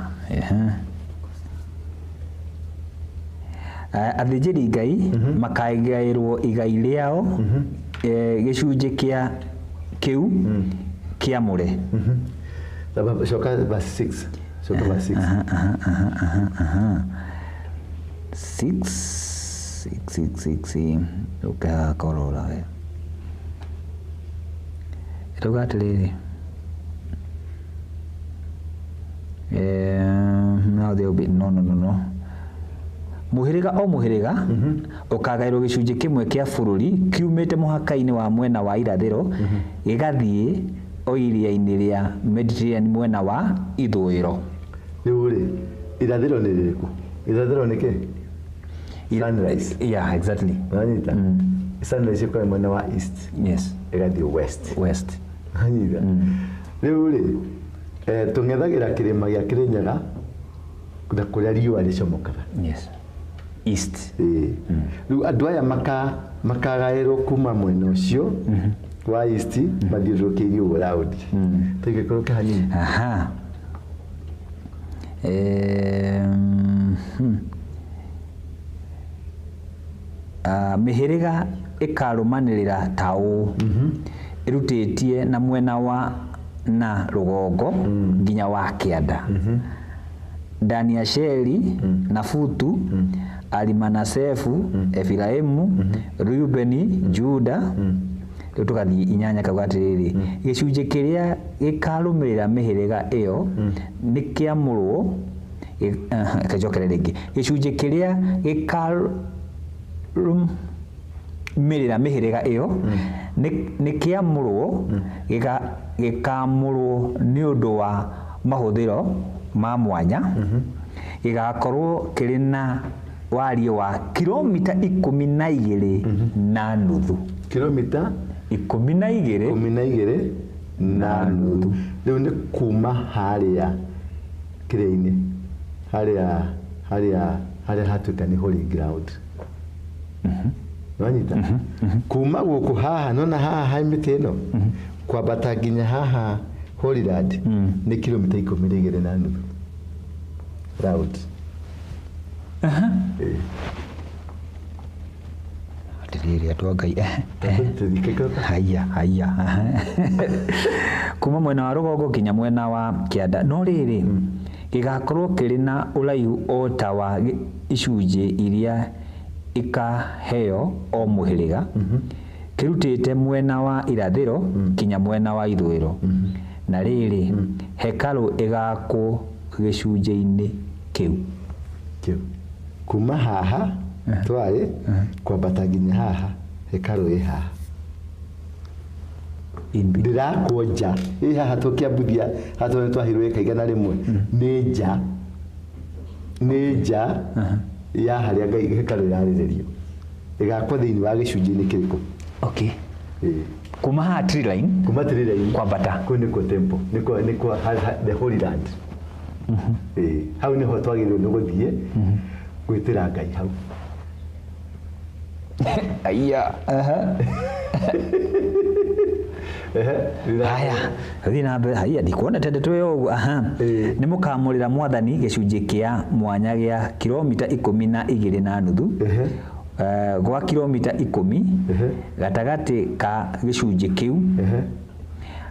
Athĩnjĩri Ngai makagaĩrwo igai rĩao, gĩcunjĩ kĩa kĩu kĩamũre. Coka verse 6. Coka verse 6. 6 6 6 6 ũkakorora we. Ĩrauga atĩrĩrĩ, now there will be no no no no. Mũhĩrĩga o mũhĩrĩga ũkagaĩrwo gĩcunjĩ kĩmwe kĩa bũrũri kiumĩte mũhaka-inĩ wa mwena wa irathĩro gĩgathiĩ o iria-inĩ rĩa Mediterranean mwena wa ithũĩro. Rĩu rĩ, irathĩro nĩ rĩrĩkũ? Irathĩro nĩ kĩ? Sunrise. Yeah, exactly. Nanyita. Sunrise ĩkoragwo mwena wa east. Yes. Ĩgathiĩ west. West. Nanyita. Rĩu rĩ, tũng'ethagĩra kĩrĩma gĩa Kĩrĩnyaga na kũrĩa riũa rĩcomokaga. Yes. East. Ĩĩ. Rĩu andũ aya makagaĩrwo kuma mwena ũcio wa east, mathiũrũrũkĩirie ũguo round. Tũigĩkũrũke hanini. Aha. Mĩhĩrĩga ĩkarũmanĩrĩra ta ũũ, ĩrutĩtie na mwena wa na rũgongo nginya wa kĩanda: Daniasheri na Futu, Alimanasefu, Efiraimu, Rubeni, Juda. Rĩu tũgathiĩ inyanya, kauga atĩrĩrĩ, gĩcunjĩ kĩrĩa gĩkarũmĩrĩra mĩhĩrĩga ĩyo nĩ kĩamũrwo. Kajokere rĩngĩ. Gĩcunjĩ kĩrĩa gĩkarũmĩrĩra mĩhĩrĩga ĩyo nĩ kĩamũrwo, gĩkaamũrwo nĩ ũndũ wa mahũthĩro ma mwanya, gĩgakorwo kĩrĩ na wariĩ wa kilomita 12.5. Kilomita 12. 12.5. Rĩu nĩ kuma harĩa kĩrĩa-inĩ, harĩa hatuĩka nĩ holy ground. Nĩwanyita? Kuma gũkũ haha, nona haha ha mĩtĩ ĩno, kwambata nginya haha Holy Land nĩ kilomita 12.5 round. Ĩĩ. Atĩrĩrĩ, andũ a Ngai. Tũthike. Haya, haya, kuma mwena wa rũgongo nginya mwena wa kĩanda. No rĩrĩ, gĩgakorwo kĩrĩ na ũraihu o ta wa icunjĩ iria ikaheo o mũhĩrĩga, kĩrutĩte mwena wa irathĩro nginya mwena wa ithũĩro. Na rĩrĩ, hekarũ ĩgaakwo gĩcunjĩ-inĩ kĩu. Kĩu kuma haha twarĩ kwambata nginya haha, hekarũ ĩ haha. Ndĩrakwo nja ĩ haha, tũkĩambuthia haha tondũ twahirwo ĩka 100, nĩ nja, nĩ nja ya harĩa Ngai hekarũ ĩrarĩrĩrio. Ĩgakwo thĩinĩ wa gĩcunjĩ-inĩ kĩrĩkũ? Okay. Ĩĩ. Kuma haha tree line kuma tree line kwambata. Kũu nĩkuo temple, nĩkuo the Holy Land. Ĩĩ, hau nĩho twagĩrĩirwo nĩ gũthiĩ gwĩtĩra Ngai hau. Aya, aha. Ehe. Haya, thiĩ na mbere. Haya, ndikuonete ndeto ĩyo ũguo. Aha. Ĩĩ. Nĩ mũkamũrĩra Mwathani gĩcunjĩ kĩa mwanya gĩa kilomita 12.5 gwa kilomita 10 gatagatĩ ka gĩcunjĩ kĩu.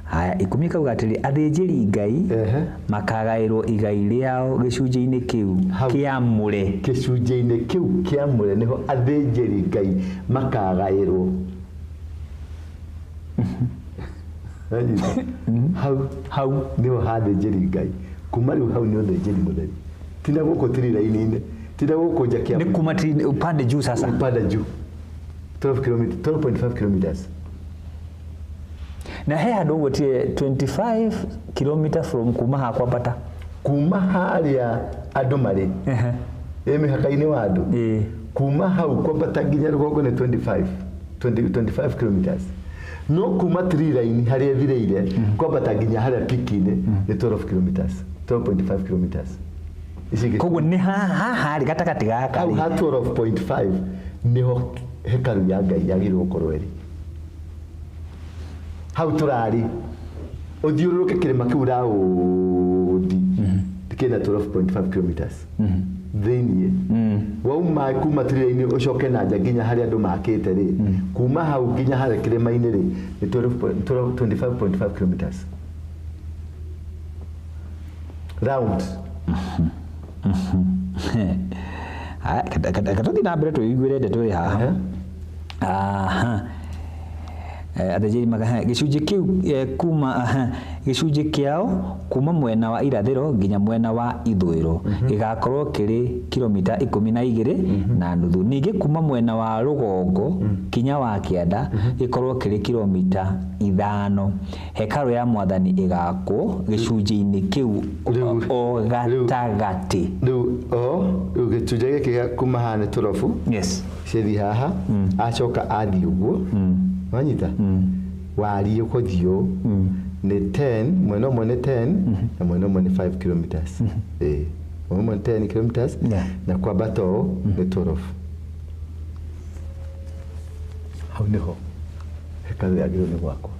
Haya, 10 kauga atĩrĩ, athĩnjĩri Ngai makagaĩrwo igai rĩao gĩcunjĩ-inĩ kĩu Hau. kĩamũre. Gĩcunjĩ-inĩ kĩu kĩamũre nĩho athĩnjĩri Ngai makagaĩrwo. Wanyita? Hau hau nĩho hathĩnjĩri Ngai. Kuma rĩu hau nĩ ũthĩnjĩri mũtheri, tina gũkũ tiri raini-inĩ, tina gũkũ nja. Nĩ Kĩa kuma upande juu sasa. Upande juu 12 km, 12.5 kilometers. Na he handũ ũgwĩtire 25 km from kuma haha kwambata. Kuma harĩa andũ marĩ ĩ mĩhaka-inĩ wa andũ, kuma hau kwambata nginya rũgongo nĩ 25, 20, 25 kilometers, no kuma tree line harĩa ĩthirĩire kwambata nginya harĩa peak-inĩ nĩ 12 kilometers, 12.5 kilometers. Ici ingĩ- Koguo nĩ haha rĩ gatagatĩ gaka hau rĩ. Ha 12.5 niho hekaru ya Ngai yagĩrĩirwo gũkorwo ĩrĩ. Hau tũrarĩ, ũthiũrũrũke kĩrĩma kĩu raũndi kĩna 12.5 kilometers thĩiniĩ. Wauma kuma tree-inĩ ũcoke na nja nginya harĩa andũ makĩte rĩ, kuma hau nginya harĩa kĩrĩma-inĩ rĩ, nĩ 12 25.5 kilometers round. Haya, katũthiĩ na mbere tũiguĩre ndeto ĩ haha. Aha. Athĩnjĩri gĩcunjĩ kĩu kuma, aha, gĩcunjĩ kĩao kuma mwena wa irathĩro nginya mwena wa ithũĩro gĩgakorwo kĩrĩ kilomita 12.5. Ningĩ kuma mwena wa rũgongo kinya wa kĩanda gĩkorwo kĩrĩ kilomita 5. Hekarũ ya Mwathani ĩgakwo gĩcunjĩ-inĩ kĩu o gatagatĩ. Rĩu o rĩu gĩcunjĩ gĩkĩ gĩa kuma haha nĩ tũrobu cithi haha, acoka athiĩ ũguo, wanyita wariĩ ũgũthiĩ ũũ nĩ 10, mwena ũmwe nĩ 10 na mwena ũmwe nĩ 5 kilometers. Ĩĩ. Ũmwe 10 kilometers na kwambata ũũ nĩ 12. Hau nĩho hekarũ yagĩrĩirwo nĩ gwakwo,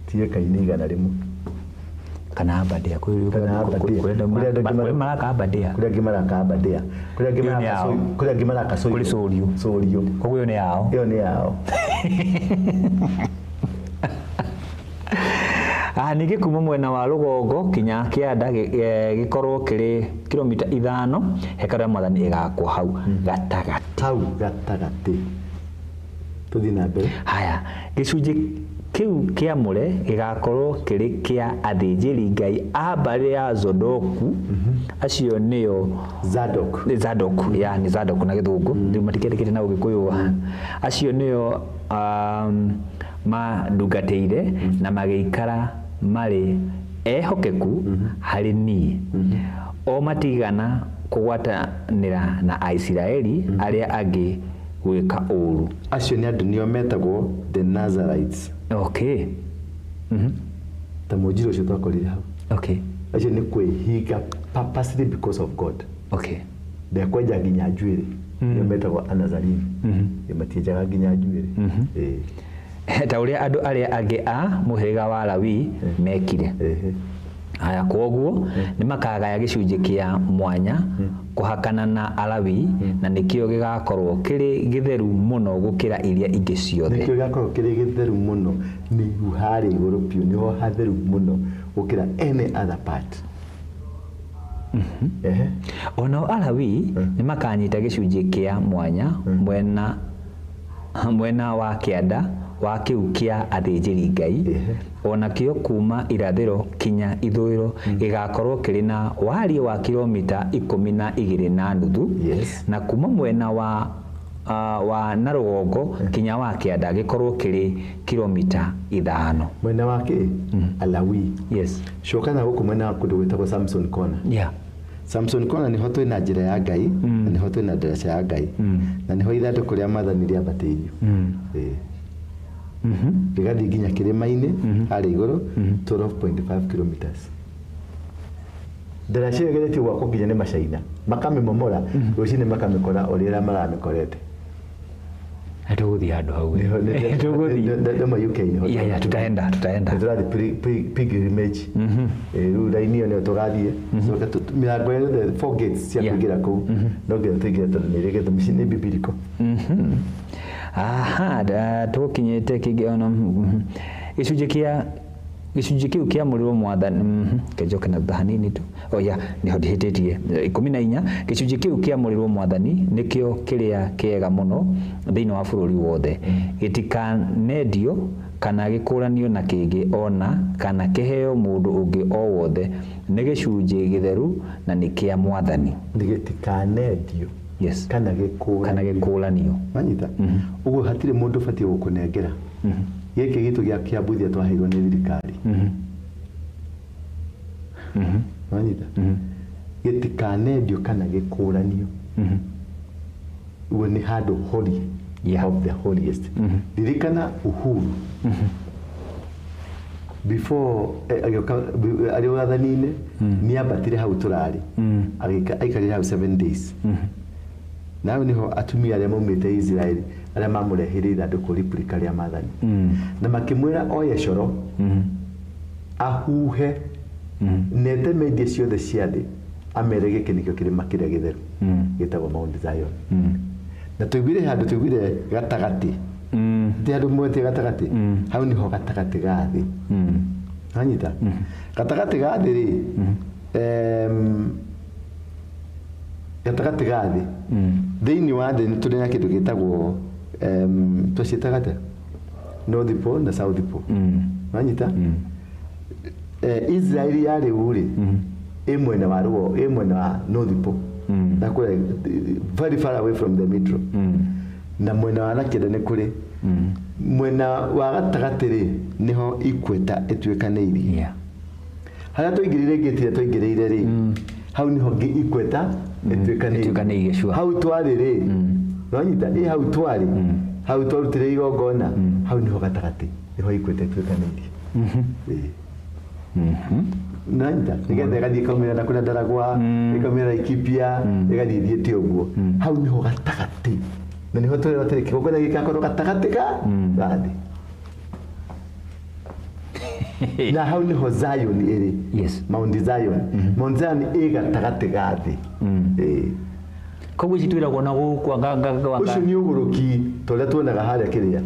ti eka-inĩ 100. Kana Aberdare. Kana Aberdare. Kũrĩ maraka Aberdare. Kũrĩa angĩ maraka Aberdare, kũrĩa angĩ Ĩyo nĩ maraka yao. Kũrĩa angĩ maraka Soiro. Kũrĩ Sũriũ. Sũriũ. Koguo ĩyo nĩ yao. Ĩyo nĩ yao. Ningĩ kuma mwena wa rũgongo kinya kĩanda gĩkorwo kĩrĩ kilomita 5, hekarũ ya mwathani ĩgakwo hau gatagatĩ. Hau gatagatĩ. Tũthiĩ na mbere. Haya, gĩcunjĩ kĩu kĩamũre gĩgakorwo kĩrĩ kĩa athĩnjĩri Ngai a mbarĩ ya Zodoku, acio nĩo Zadok. Nĩ Zadok, ya nĩ Zadok na gĩthũngũ, rĩu matikĩandĩkĩte na ũgĩkũyũ. Acio nĩo mandungatĩire na magĩikara marĩ ehokeku harĩ niĩ, o matigana kũgwatanĩra na Aisiraeli arĩa angĩ gwĩka ũũru. Acio nĩ andũ nĩo metagwo the Nazarites. Okay. Ta mũnjira ũcio twakorire hau. Okay. Acio nĩ kwĩhinga purposely because of God. Okay. Ndekwenja nginya njuĩrĩ. Nĩo metagwo Anazarini. Matienjaga nginya njuĩrĩ. Ta ũrĩa andũ arĩa angĩ a mũhĩrĩga wa Lawi mekire. Haya, kwoguo nĩ makagaya gĩcunjĩ kĩa mwanya kũhakana na Alawi, na nĩkĩo gĩgakorwo kĩrĩ gĩtheru mũno gũkĩra iria ingĩ ciothe. Nĩkĩo gĩgakorwo kĩrĩ gĩtheru mũno, nĩ harĩa igũrũ biũ, nĩho hatheru mũno gũkĩra any other part. Onao Alawi nĩ makanyita gĩcunjĩ kĩa mwanya mwena wa kĩanda wa kĩu kĩa athĩnjĩri Ngai, onakĩo kuma irathĩro kinya ithũĩro gĩgakorwo kĩrĩ na wariĩ wa kilomita 12.5, na kuma mwena wa na rũgongo kinya wa kĩanda gĩkorwo kĩrĩ kilomita 5. Mwena wa kĩ? Alawi. Yes. Coka na gũkũ mwena wa kũndũ gwĩtagwo Samson Corner. Yeah. Samson Corner nĩho twĩna njĩra ya Ngai, na nĩho twĩna ndaraca ya Ngai, na nĩho ithandũkũ rĩa maathani rĩambatĩirio. Rĩgathiĩ nginya kĩrĩma-inĩ harĩa igũrũ 12.5 kilometers. Ndaraca ĩyo ĩgeretie gwakwo nginya nĩ Macaina, makamĩmomora, rũcinĩ makamĩkora ũrĩa maramĩkorete. Na tũgũthiĩ handũ hau. Tũgũthiĩ. Ndoma UK nĩho. Yeah, yeah, tutaenda. Tũrathiĩ pilgrimage. Rĩu raini ĩyo nĩyo tũgathiĩ. Coke mĩrango yothe 4 gates cia kũingĩra kũu. No nginya tũingĩre tondũ nĩ ĩrĩgĩte mĩciĩ nĩ bibiliko. Aha, tũkinyĩte kĩngĩ ona gĩcunjĩ kĩa gĩcunjĩ kĩu kĩamũrirwo mwathani, kĩnjoke na thutha hanini tu. Oh yeah, nĩho ndĩhĩtĩtie. 14, gĩcunjĩ kĩu kĩamũrirwo mwathani nĩkĩo kĩrĩa kĩega mũno thĩinĩ wa bũrũri wothe. Gĩtikanendio kana gĩkũranio na kĩngĩ ona kana kĩheo mũndũ ũngĩ o wothe. Nĩ gĩcunjĩ gĩtheru na nĩ kĩa mwathani. Nĩ gĩtikanendio. Yes. Kana gĩkũranio. Kana gĩkũranio. Wanyita? Ũguo hatirĩ mũndũ ũbatiĩ gũkũnengera. Gĩkĩ gitũ gĩa Kĩambuthia twaheirwo nĩ thirikari. Wanyita? Gĩtikanendio kana gĩkũranio. Ũguo nĩ handũ holy of the holiest. Ririkana Uhuru. Before agĩũka arĩ wathani-inĩ, nĩ ambatire hau tũrarĩ. Aikarire hau 7 days. Na hau nĩho atumia arĩa maumĩte Israeli arĩa mamũreheire ithandũkũ replica rĩa maathani. Na makĩmwĩra oye coro, ahuhe, nete media ciothe cia thĩ, amere gĩkĩ nĩkĩo kĩrĩma kĩrĩa gĩtheru, gĩtagwo Mount Zion. Na tũiguire handũ tũiguire gatagatĩ. Ti handũ mwete gatagatĩ. Hau nĩho gatagatĩ ga thĩ. Wanyita? Gatagatĩ ga thĩ rĩ, gatagatĩ ga thĩ. Thĩinĩ wa thĩ nĩ tũrĩ na kĩndũ gĩtagwo, twaciĩtaga atĩa? North Pole na South Pole. Wanyita? Israeli ya rĩu rĩ, ĩ mwena wa rũgongo, ĩ mwena wa North Pole. Na kũrĩa, very far away from the metro. Na mwena wa na kĩanda nĩ kũrĩ. Mwena wa gatagatĩ rĩ, nĩho Equator ĩtuĩkanĩirie. Harĩa twaingĩrĩire gate ĩrĩa twaingĩrĩire rĩ, hau nĩho Equator ĩtuĩkanĩirie. Ĩtuĩkanĩirie, sure. Hau twarĩ rĩ, wanyita? Ĩ hau twarĩ, hau twarutĩre igongona, hau nĩho gatagatĩ, nĩho Equator ĩtuĩkanĩirie. Nanyita nĩgetha ĩgathiĩ ĩkaumĩra na kũrĩa Ndaragwa, ĩkaumĩra Laikipia, ĩgathiĩ ĩthiĩte ũguo. Hau nĩho gatagatĩ, na nĩho tũrerwo atĩrĩ kĩgongona gĩgakorwo gatagatĩ ga thĩ. Na hau nĩho Zion ĩrĩ. Yes. Mount Zion. Mount Zion ĩ gatagatĩ ga thĩ. Ĩĩ. Koguo ici twĩragwo na gũkũ anga Ũcio nĩ ũgũrũki ta ũrĩa tuonaga harĩa kĩrĩa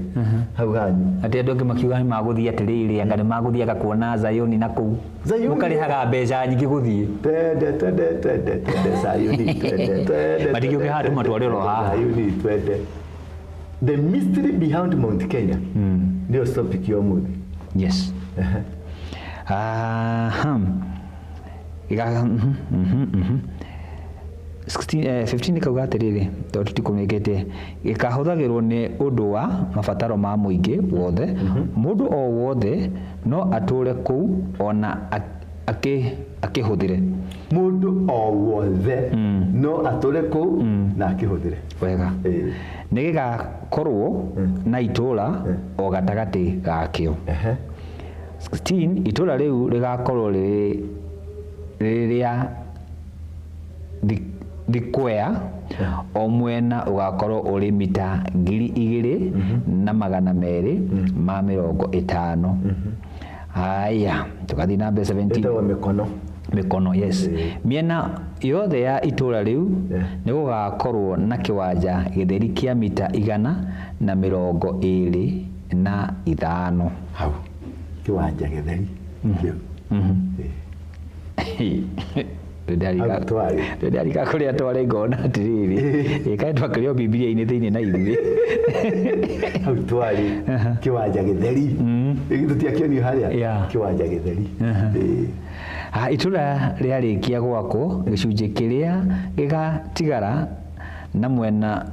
hau hanyu. Atĩ andũ angĩ makiuga nĩ magũthiĩ atĩrĩrĩ, anga nĩ magũthiaga kuona Zayuni na kũu. Zayuni. Mũkarĩhaga mbeca nyingĩ gũthiĩ. Twende twende twende twende Zayuni twende twende. Matingĩũke haha tũmatware oro haha. Zayuni twende. The mystery behind Mount Kenya. Nĩyo topic ya ũmũthĩ. Yes. Aha. Iga 16 15 kauga atĩrĩrĩ, tondũ tũtikũmĩkĩte, gĩkahũthagĩrwo nĩ ũndũ wa mabataro ma mũingĩ wothe. Mũndũ o wothe no atũre kũu ona akĩhũthĩre. Mũndũ o wothe no atũre kũu na akĩhũthĩre. Wega. Ĩĩ. Nĩ gĩgakorwo na itũra o gatagatĩ gakĩo. 16 itũra rĩu rĩgakorwo rĩrĩ rĩa thikwea, o mwena ũgakorwo ũrĩ mita 2,250. Haya, tũgathiĩ na mbere 17. Ĩtagwo mĩkono. Mĩkono, yes. Mĩena yothe ya itũra rĩu nĩ gũgakorwo na kĩwanja gĩtheri kĩa mita 125. Hau kĩwanja gĩtheri kĩu. Hau twarĩ. Ndarika kũrĩa twarĩ ngona atĩrĩrĩ, ĩkaĩ twakĩrĩo Bibilia-inĩ thĩinĩ na ithuĩ. Hau twarĩ kĩwanja gĩtheri. Tũtiakĩonio harĩa. Yeah. Kĩwanja gĩtheri. Ĩĩ. Itũra rĩarĩkia gwakwo, gĩcunjĩ kĩrĩa gĩgatigara na mwena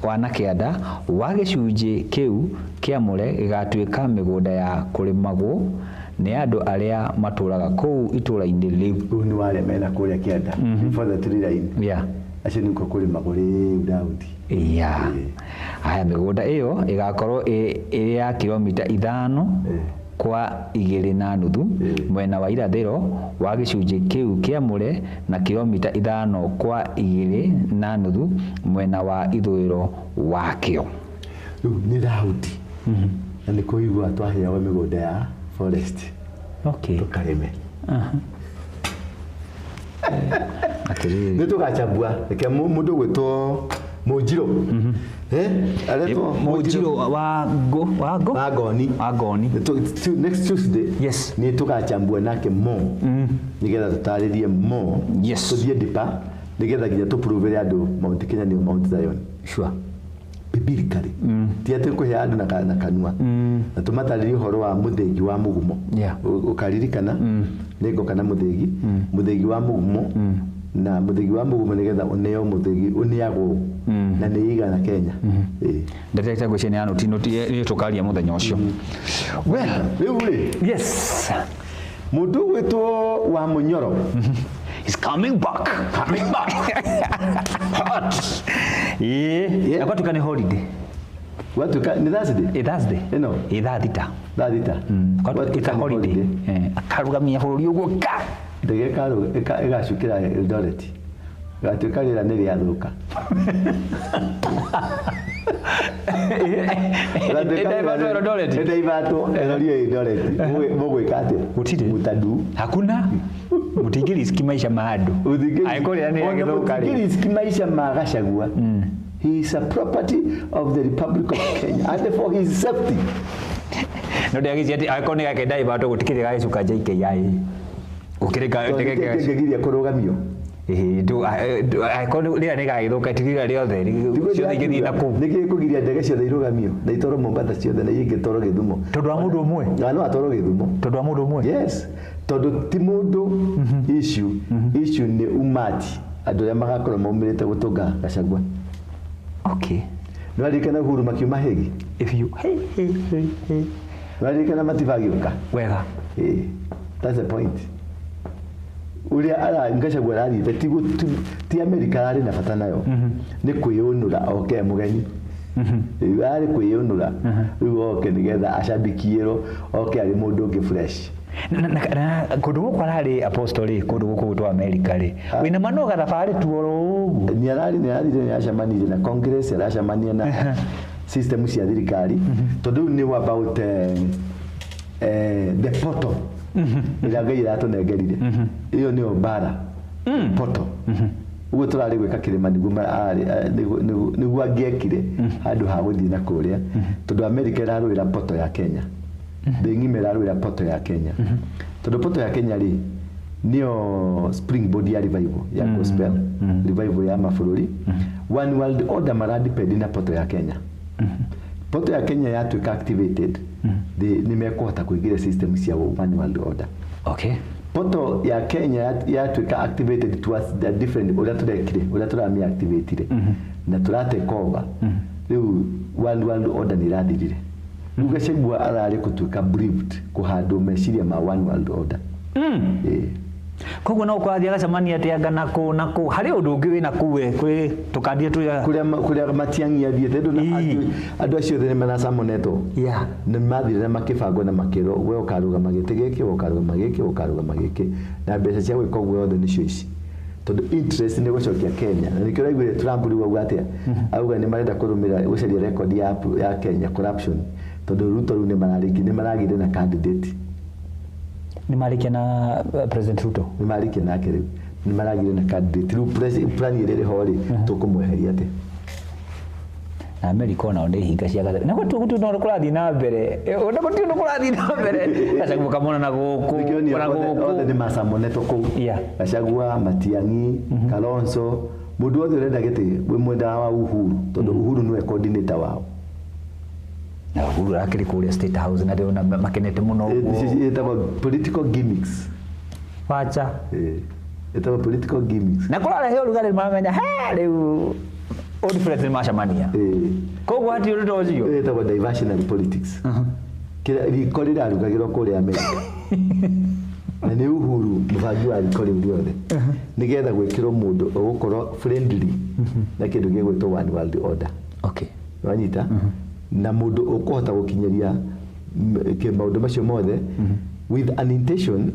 wa na kĩanda wa gĩcunjĩ kĩu kĩamũre gĩgatuĩka mĩgũnda ya kũrĩmagwo nĩ andũ arĩa matũraga kũu itũra-inĩ rĩu. Rĩu nĩ warĩa mena kũrĩa kĩanda. Before the tree line. Yeah. Acio nĩkuo kũrĩmagwo rĩu Daudi. Yeah. Haya, mĩgũnda ĩyo ĩgakorwo ĩrĩ ya kilomita 5 kwa 2.5 mwena wa irathĩro wa gĩcunjĩ kĩu kĩamũre na kilomita 5 kwa 2.5 mwena wa ithũĩro wakĩo. Rĩu nĩ Daudi. Na nĩ kũigua twaheagwo mĩgũnda ya forest. Okay. Tũkarĩme. Atĩrĩrĩ. Nĩ tũgachambua. Reke mũndũ ũgwĩtwo Mũnjirũ. Aretwo Mũnjirũ wa ngo wa ngo? Wa Ngoni. Wa Ngoni. Next Tuesday. Yes. Nĩ tũgachambua nake more. Nĩgetha tũtarĩrie more. Yes. Tũthiĩ deeper nĩgetha nginya tũprove andũ Mount Kenya nĩyo Mount Zion. Sure. Biblically. Ti atĩ kũhe andũ na kanua. Na tũmatarĩrie ũhoro wa mũthĩgi wa mũgumo. Yeah. Ũkaririkana nĩngoka na mũthĩgi. Mũthĩgi wa mũgumo. Na mũthĩgi wa mũgumo nĩgetha ũneo mũthĩgi ũneagwo. Na nĩ igana Kenya. Ĩĩ. Ndetete ngwĩciria nĩ anũti nĩ tũkaria mũthenya ũcio. Well, Rĩu rĩ, yes. mũndũ ũgwĩtwo wa Mũnyoro. He's coming back. Coming back. Hot. Ĩĩ. Yeah. Na gwatuĩka nĩ holiday. Gwatuĩka nĩ Thursday? Ĩ Thursday. Ĩno? Ĩ thaa thita. Thaa thita. Gwatuĩka Gwatuĩka nĩ holiday. Akarũgamia bũrũri ũguo ka. Ndege ĩgacukĩra Eldoret. Gatuĩka rĩera nĩ rĩathũka. Ĩndaivatwo Eldoret? Ĩndaivatwo ĩrorio Eldoret. Mũgwĩka atĩa? Gũtirĩ. Mũtadu. Hakuna. Mũtingĩriski maica ma andũ. Angĩkorwo rĩera nĩ rĩagĩthũka rĩ. Mũtingĩriski maica ma Gachagua. He is a property of the Republic of Kenya and for his safety. No ndĩagĩcia atĩ angĩkorwo nĩ gake ndaivatwo gũtikĩrĩ gagĩcuka JKIA. Gũkĩrĩ ndege Kĩngĩgiria kũrũgamio. Angĩkorwo rĩera nĩ gagĩthũka ti rĩera rĩothe ciothe ingĩthiĩ na kũu. Nĩkĩ gĩkũgiria ndege ciothe irũgamio na itwarwo Mombasa ciothe na ingĩ itwarwo Gĩthumo. Tondũ wa mũndũ ũmwe? Na no atwarwo Gĩthumo. Tondũ wa mũndũ ũmwe? Yes. Tondũ ti mũndũ issue, issue nĩ umati andũ arĩa magakorwo maumĩrĩte gũtũnga Gachagua. Okay. Nĩ waririkana Uhuru makiuma Hague? If you hey hey hey hey. Nĩ waririkana Matiba agĩũka? Wega. Eh, that's the point. Ũrĩa Gachagua arathiĩte ti Amerika ararĩ na bata nayo. Nĩ kwĩyũnũra oke e mũgeni. Arĩ kwĩyũnũra rĩu oke nĩgetha acambikiĩrwo oke arĩ mũndũ ũngĩ fresh. Na kũndũ gũkũ ararĩ apostle rĩ, kũndũ gũkũ gwitũ America rĩ, wĩna manoga thabarĩ tu oro ũguo. Nĩ ararĩ, nĩ arathire, nĩ aracemanirie na Congress, aracemania na system cia thirikari, tondũ rĩu nĩ about the portal ĩrĩa Ngai ĩratũnengerire. Ĩyo nĩyo mbara, portal. Ũguo tũrarĩ gwĩka kĩrĩma nĩguo nĩguo angĩekire handũ ha gũthiĩ na kũrĩa, tondũ America ĩrarũĩra portal ya Kenya, thĩ ng'ima ĩrarũĩra portal ya Kenya, tondũ portal ya Kenya rĩ, nĩyo springboard ya revival ya gospel, revival ya mabũrũri. One World Order maradepend na portal ya Kenya. Portal ya Kenya yatuĩka activated, nĩ mekũhota kũingĩra system cia One World Order. Portal ya Kenya yatuĩka activated towards the different ũrĩa tũrekire, ũrĩa tũramĩ activatire na tũratake over, rĩu One World Order nĩ ĩrathirire. Rĩu Gachagua ararĩ gũtuĩka briefed kũhandwo meciria ma One World Order. Ĩĩ. Koguo no ũkũrathiĩ agacemania atĩ anga na kũ na kũ harĩ ũndũ ũngĩ wĩna kũu we kwĩ tũkandie tũrĩa. Kũrĩa Matiang'i athiĩte ndũ na andũ acio othe nĩ maracamonetwo. Nĩ mathire na makĩbangwo na makĩrwo, we ũkarũgama gĩtĩ gĩkĩ, we ũkarũgama gĩkĩ, we ũkarũgama gĩkĩ, na mbeca cia gwĩka ũguo yothe nĩcio ici, tondũ interest nĩ gũcokia Kenya. Na nĩkĩo ũraiguire Trump rĩu auga atĩa? Auga nĩ marenda kũrũmĩrĩra gũcaria record ya Kenya corruption, tondũ Ruto rĩu nĩ mararĩki, nĩ maragĩire na candidate. Nĩ marĩkia na President Ruto. Nĩ marĩkia nake, rĩu nĩ maragĩire na candidate. Rĩu plan ĩrĩa ĩrĩ ho rĩ, tũkũmweheria atĩa? Na America onao nĩ hinga cia gatheri na gũtirĩ ũndũ kũrathiĩ na mbere. Ona gũtirĩ ũndũ kũrathiĩ na mbere. Gachagua kamona na gũkũ Nĩkĩo niĩ ona othe gũkũ. Nĩ macamonetwo kũu. Gachagua, Matiang'i, Kalonzo, mũndũ wothe ũrenda gĩtĩ wĩ mwenda wa Uhuru, tondũ Uhuru nĩwe coordinator wao. Na Uhuru arakĩrĩ kũrĩa State House na ndĩrona makenete mũno ũguo. Ĩtagwo political gimmicks. Wacha. Ĩtagwo political gimmicks. Na kũrarehe ũrugarĩ, maramenya he rĩu old friends nĩ macemania. Koguo hatirĩ ũndũ ta ũcio. Ĩtagwo diversionary politics. Kĩrĩa riko rĩrarugagĩrwo kũrĩa America, na nĩ Uhuru mũbangi wa riko rĩu rĩothe, nĩgetha gwĩkĩrwo mũndũ ũgũkorwo friendly na kĩndũ gĩgwĩtwo One World Order. Wanyita? Na mũndũ ũkũhota gũkinyĩria maũndũ macio mothe with an intention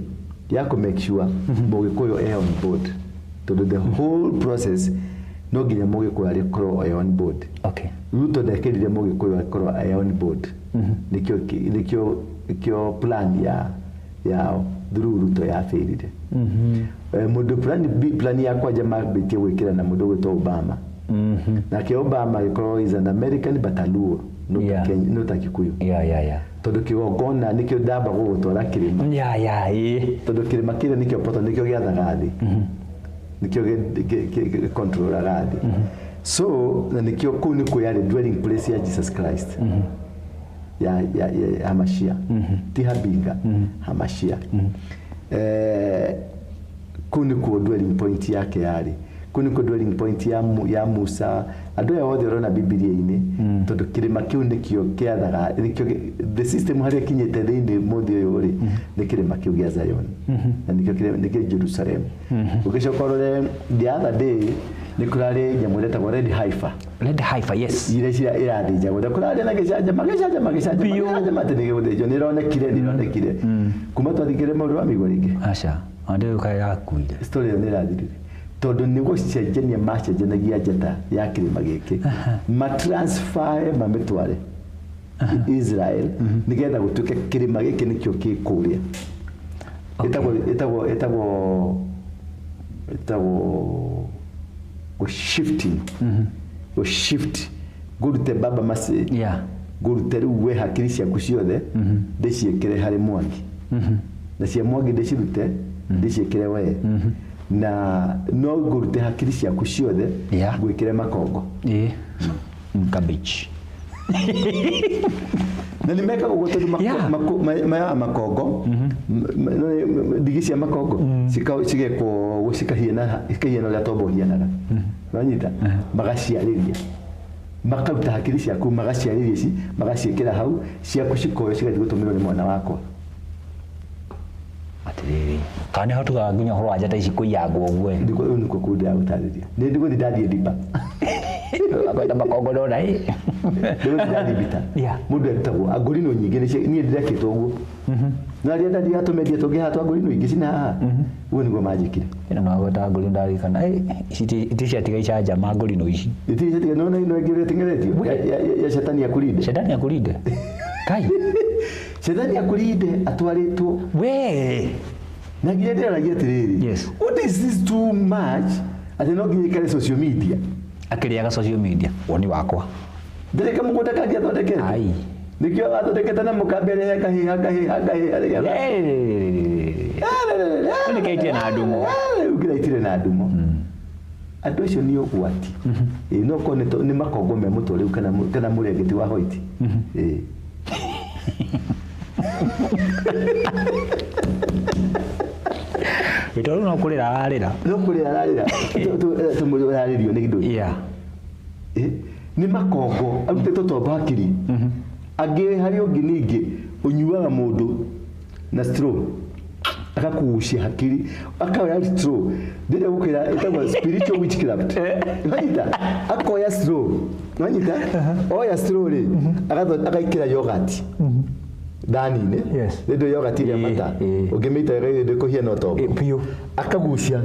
ya kũ make sure Mũgĩkũyũ e on board, tondũ the whole process no nginya Mũgĩkũyũ arĩkorwo e on board. Ruto ndekĩrire Mũgĩkũyũ akorwo e on board. Nĩkĩo plan ya yao through Ruto yabĩrire. Mũndũ plan B, plan ya kwanja mambĩtie gwĩkĩra na mũndũ ũgwĩtwo Obama. Nake Obama agĩkorwo is an American but a Luo, not a Kenya, not a Kikuyu, tondũ kĩgongona nĩkĩo ndamba gũgũtwara kĩrĩma, Yeah, ĩĩ. Tondũ kĩrĩma kĩrĩa nĩkĩo poto, nĩkĩo gĩathaga thĩ, nĩkĩo controlaga thĩ. So na nĩkĩo kũu nĩkuo yarĩ dwelling place ya Jesus Christ, ya Hamashia, ti Habinga, Hamashia. Kũu nĩkuo dwelling point yake yarĩ, kũu nĩkuo dwelling point ya Musa, andũ aya othe ũrona Bibilia-inĩ, tondũ kĩrĩma kĩu nĩkĩo kĩathaga, nĩkĩo the system harĩa kinyĩte thĩinĩ mũthĩ ũyũ rĩ, nĩ kĩrĩma kĩu gĩa Zion, na nĩkĩo nĩkĩo Jerusalem. Ũgĩcoka ũrore the other day nĩ kũrarĩ nyamũ ĩretagwo red heifer. Red heifer, yes. Iria cia irathĩnjagwo, na kũrarĩ na gĩcanjama, gĩcanjama, gĩcanjama. Biũ. Gĩcanjama atĩ nĩ gĩgũthĩnjwo, nĩ ĩronekire, nĩ ĩronekire kuma twathikĩre maũndũ wa mĩigua rĩngĩ. Aca, ona ndĩrĩ yakuire. Story ĩyo nĩ ĩrathirire, tondũ nĩ gũcenjania macenjanagia njata ya kĩrĩma gĩkĩ, matransfer mamĩtware Israel, nĩgetha gũtuĩke kĩrĩma gĩkĩ nĩkĩo kĩ kũrĩa. Ĩtagwo shifting, gũ shift, ngũrute baba maci, ngũrute rĩu we hakiri ciaku ciothe ndĩciĩkĩre harĩ Mwangi, na cia Mwangi ndĩcirute ndĩciĩkĩre we, na no ngũrute hakiri ciaku ciothe ngwĩkĩre makongo. Ĩĩ. Cabbage. Na nĩ mekaga ũguo tondũ maya makongo, ndigi cia makongo cigekwo ũguo, cikahiana, cikahiana ũrĩa tombo ũhianaga. Wanyita? Magaciarĩria, makaruta hakiri ciaku, magaciarĩria ici, magaciĩkĩra hau, ciaku cikoyo cigathiĩ gũtũmĩrwo nĩ mwana wakwa. Atĩrĩrĩ, kana nĩho tugaga nginya ũhoro wa njata ici kũiyangwo ũguo ĩ. Ndiko rĩu nĩkuo kũu ndĩragũtarĩria, nĩ ndigũthiĩ ndathiĩ ndiba. Akwenda makongo ndona ĩ. Ndigũthiĩ ndathiĩ mbita. Mũndũ arutagwo angũrino nyingĩ niĩ ndĩrekĩtwo ũguo. Na rĩrĩa ndathiaga tũmendia tũngĩ haha twa ngũrinũ ingĩ cina haha, ũguo nĩguo manjĩkire. Ĩno no gweta ngũrinũ ndarikana. Ici iti ciatiga icanjama ngũrinũ ici. Itirĩ ciatiga, nĩwona ĩno ĩngĩ ũrĩa ĩteng'eretio ya shetani akulinde. Shetani akulinde. Kai. Shetani akulinde atwarĩtwo. We. Na nginya ndĩraragia atĩrĩrĩ. Yes. What is this too much? Atĩ no nginya ikare social media. Akĩrĩaga social media. Woni wakwa. Ndĩrĩ kamũgũnda kangĩ athondekete. Ai. Nĩkĩo athondekete na mũkambe rehe kahiha kahiha kahiha nĩgetha. Nĩ kĩaitie na ndumo. Rĩu kĩraitire na ndumo. Andũ acio nĩ ũgwati. Ĩĩ no korwo nĩ makongo me mũtwe rĩu kana mũrengeti wa hoiti. Ĩĩ. Gĩtoro no kũrĩra ararĩra. No kũrĩra ararĩra. Tũmũrarĩrio nĩ kĩndũ. Yeah. Nĩ makongo arutĩtwo tombo hakiri. Angĩ harĩ ũngĩ ningĩ ũnyuaga mũndũ na straw akakugucia hakiri akoya straw ndĩrĩa gũkwĩra ĩtagwo spiritual witchcraft. Wanyita akoya straw wanyita oya straw rĩ agaikĩra yogurt thani-inĩ. Yes. Nĩ yogurt ĩrĩa mata ũngĩmĩita ndĩkũhiana ũtongo biũ. Akagucia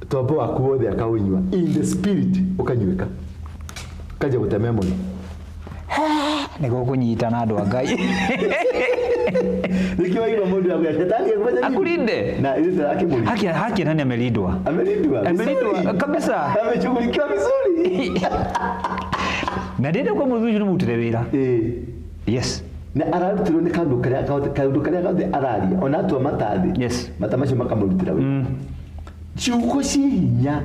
tombo waku wothe akaũnyua in the spirit ũkanyuĩka kanja gũte memory. Nĩguo kũnyitana andũ a Ngai. Nĩkĩo waigua mũndũ akwĩra shetani akufanya nini? Akulinde. Na ithuĩ tũrakĩmũrinda. Haki nani amelindwa? Amelindwa. Amelindwa kabisa. Ameshughulikiwa vizuri. Na ndĩrenda kwa mũthuri ũcio nĩmũrutĩre wĩra. Yes. Na ararutirwo nĩ kaũndũ karĩa gothe araria ona atua mata thĩ. Yes. Mata macio makamũrutĩra wĩra. Ciugo ci hinya.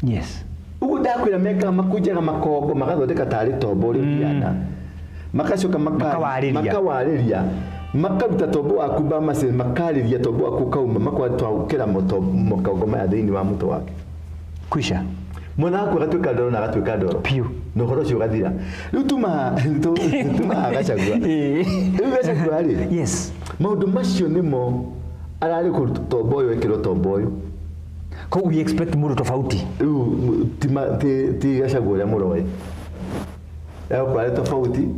Yes. Ũguo ndakwĩra mekaga makunjaga makongo magathondeka tarĩ tombo ũrĩa ũhiana. Makacoka makawarĩria. Makaruta tombo waku bamase makarĩria tombo waku ũkauma makwatwaũkĩra makongo maya thĩinĩ wa mũtwe wake. Kwisha. Mwana waku agatuĩka ndoro na agatuĩka ndoro. Piũ. Na ũhoro ũcio ũgathira. Rĩu tuma Gachagua. Rĩu Gachagua rĩ. Yes. Maũndũ macio nĩmo ararĩ kũruta tombo ũyũ ekĩrwo tombo ũyũ. Koguo we expect mũndũ tofauti. Rĩu ti Gachagua ũrĩa mũroĩ. Egũkorwo arĩ tofauti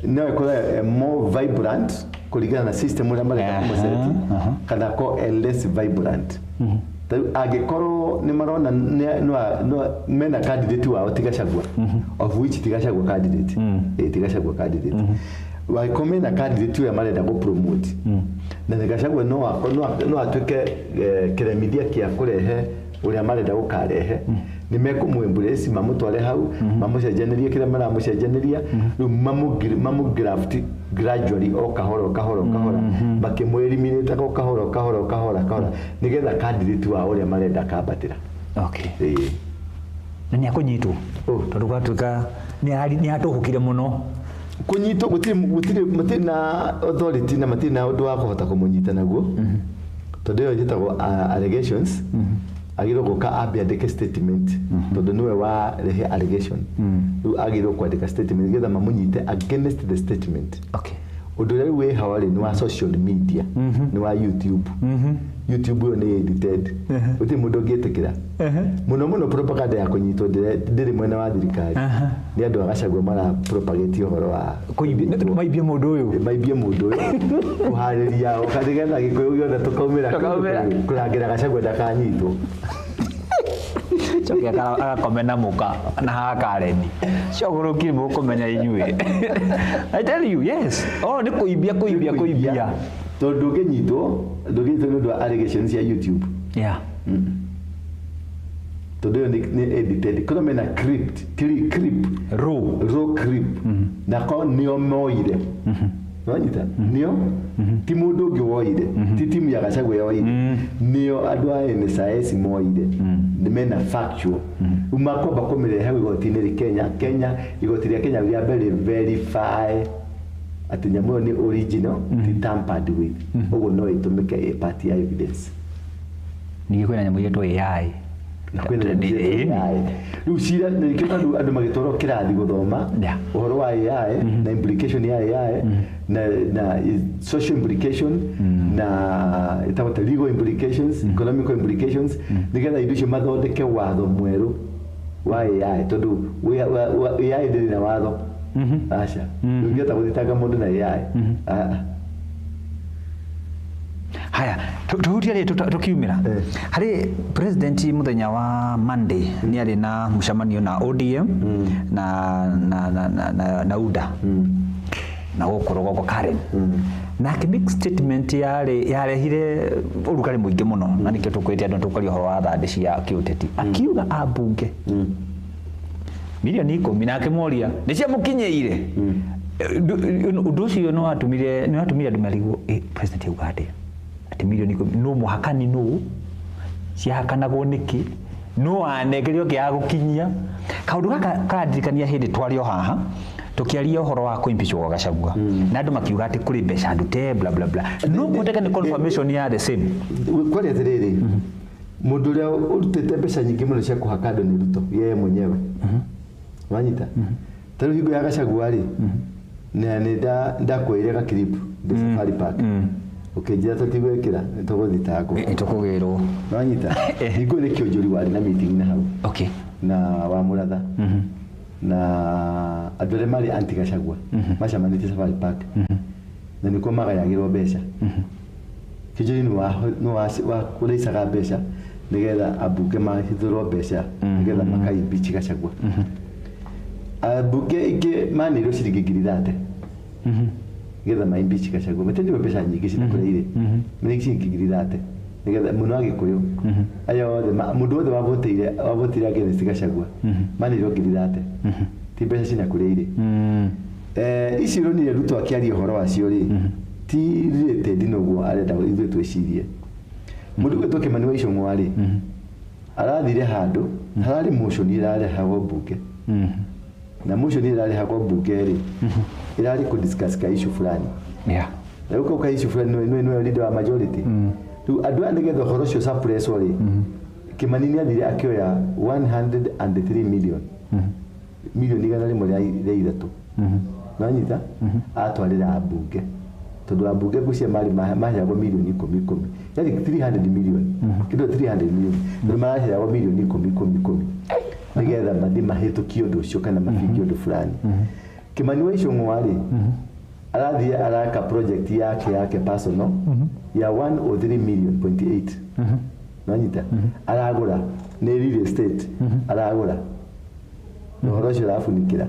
no ĩkorwo more vibrant kũringana na system ũrĩa marenda kũmũceti kana ko less vibrant. Tarĩu angĩkorwo nĩ marona mena candidate wao ti Gachagua of which ti Gachagua candidate. Ti Gachagua candidate. Wangĩkorwo mena candidate ũrĩa marenda gũ promote na Gachagua no atuĩke kĩremithia kĩa kũrehe ũrĩa marenda gũkarehe nĩ mekũmũ embrace mamũtware hau mamũcenjanĩrie kĩrĩa maramũcenjanĩria rĩu mamũ graft gradually o kahora o kahora o kahora makĩmũ eliminate o kahora o kahora o kahora kahora nĩgetha candidate wao ũrĩa marenda akambatĩra. Okay. Na nĩ akũnyitwo tondũ gwatuĩka nĩ atũhũkire mũno. Kũnyitwo gũtirĩ na authority na matirĩ na ũndũ wa kũhota kũmũnyita naguo tondũ ĩyo ĩtagwo allegations. Agĩrĩirwo gũka ambe andĩke statement tondũ nĩwe warehe allegation. Rĩu agĩrĩirwo kwandĩka statement nĩgetha mamũnyite against the statement. Okay. Ũndũ ũrĩa rĩu wĩ hawa rĩ nĩ wa social media, nĩ wa YouTube. YouTube ĩyo nĩ edited. Gũtirĩ mũndũ ũngĩtĩkĩra. Mũno mũno propaganda ya kũnyitwo ndĩrĩ mwena wa thirikari. Nĩ andũ a Gachagua mara propagate ũhoro wa maimbie mũndũ ũyũ. Maimbie mũndũ ũyũ. Kũharĩria nĩgetha Gĩkũyũ gĩothe tũkaumĩra kũrangĩra Gachagua ndakanyitwo. Coke agakome na mũka na hakareni. Cogũrũkire mũkũmenya inyuĩ. I tell you, yes. Oh, nĩ kũimbia kũimbia kũimbia. Tondũ ndũngĩnyitwo nĩ ũndũ wa allegations cia YouTube. Yeah. Tondũ ĩyo nĩ edited. Korwo mena clip. Raw clip. Na korwo nĩo moire. Wanyita? Nĩo ti mũndũ ũngĩ woire. Ti timu ya Gachagua yoire. Nĩo andũ a NSIS moire. Nĩ mena factual. Rĩu makwamba kũmĩrehe hau igoti-inĩ rĩ Kenya. Kenya igoti rĩa Kenya rĩa mbere verify atĩ nyamũ ĩyo nĩ original ti tampered with. Ũguo no ĩtũmĩke ĩ part ya evidence. Ningĩ kwĩna nyamũ iretwo AI. Na kwĩna nyamũ AI. Rĩu cira nĩkĩo tondũ andũ magĩtwarwo kĩrathi gũthoma ũhoro wa AI na implication ya AI na social implication na ĩtagwo legal implications, economical implications nĩgetha indo icio mathondeke watho mwerũ wa AI tondũ AI ndĩrĩ na watho. Aca ndũngĩhota gũthitanga mũndũ na AI. Ah. Haya, tuhutie rĩ tukiumĩra harĩ president mũthenya wa Monday nĩ arĩ na mũcemanio na ODM na UDA na gũkũ rũgongo Karen, na akĩ make statement yarĩ yarehire ũrugarĩ mũingĩ mũno, na nĩkĩo tũkwĩte andũ tũkaria ũhoro wa thandĩ cia kĩũteti. Akiuga ambunge milioni 10, na akĩmoria nĩ ciamũkinyĩire. Ũndũ ũcio nĩ watũmire andũ marigwo, president auga atĩa atĩ milioni 10 no mũhakani nũ ciahakanagwo nĩkĩ, no anengerio kĩaga gũkinyia. Kaũndũ gaka karandirikania hĩndĩ twarĩ o haha tũkĩaria ũhoro wa kũimpeachwo gwa Gachagua, na andũ makiuga atĩ kũrĩ mbeca ndute, bla bla bla. No kũhoteke nĩ confirmation ya the same. Kwaria atĩrĩrĩ, mũndũ ũrĩa ũrutĩte mbeca nyingĩ mũno cia kũhaka andũ nĩ Ruto yeye mwenyewe. Wanyita? Ta rĩu hingo ya Gachagua rĩ, na nĩ ndakuoire gakiribu ndĩ Safari Park, ũkĩnjĩra tũtigwĩkĩra, nĩ tũgũthitangwo. Nĩ tũkũgĩrwo. Wanyita? Hingo ĩyo nĩ Kĩonjori warĩ na meeting na hau na wa Mũratha na andũ arĩa marĩ anti Gachagua macemanĩtie Safari Park, na nĩkuo magayagĩrwo mbeca. Kĩonjori nĩ wa kũraicaga mbeca nĩgetha ambunge mahithũrwo mbeca nĩgetha makaimpeach Gachagua. Ambunge ingĩ manĩirwo ciringi 30,000 nĩgetha maimpeach Gachagua. Matendirwo mbeca nyingĩ cinakũrĩa irĩ nĩ ciringi 30,000 nĩgetha mũno Agĩkũyũ aya othe mũndũ wothe wavotire against Gachagua manĩirwo 30,000, ti mbeca cinakũrĩa irĩ. Ici ũronire Ruto akĩaria ũhoro wacio rĩ, ti related na ũguo arenda ithuĩ twĩcirie. Mũndũ ũgwĩtwo Kĩmani wa Ichung'wa rĩ, arathire handũ hararĩ motion ĩrarehagwo mbunge, na motion ĩrarehagwo mbunge rĩ, ĩrarĩ kũ discuss ka issue fulani. Na rĩu kau ka issue fulani nĩwe leader wa majority. Rĩu andũ aya nĩgetha ũhoro ũcio suppress rĩ, Kĩmani nĩ athire akĩoya 103 million, milioni 103, nanyita, atwarĩra ambunge, tondũ ambunge ngũcia marĩ maheagwo milioni ikũmi ikũmi, yani 300 million, kĩndũ 300 million, tondũ maraheagwo milioni ikũmi ikũmi ikũmi nĩgetha mathiĩ mahĩtũkie ũndũ ũcio kana mabingie ũndũ fulani. Kĩmani wa Ichung'wa rĩ, arathiĩ araka project yake personal ya 103 million point 8, nanyita, aragũra nĩ real estate aragũra, na ũhoro ũcio arabunikĩra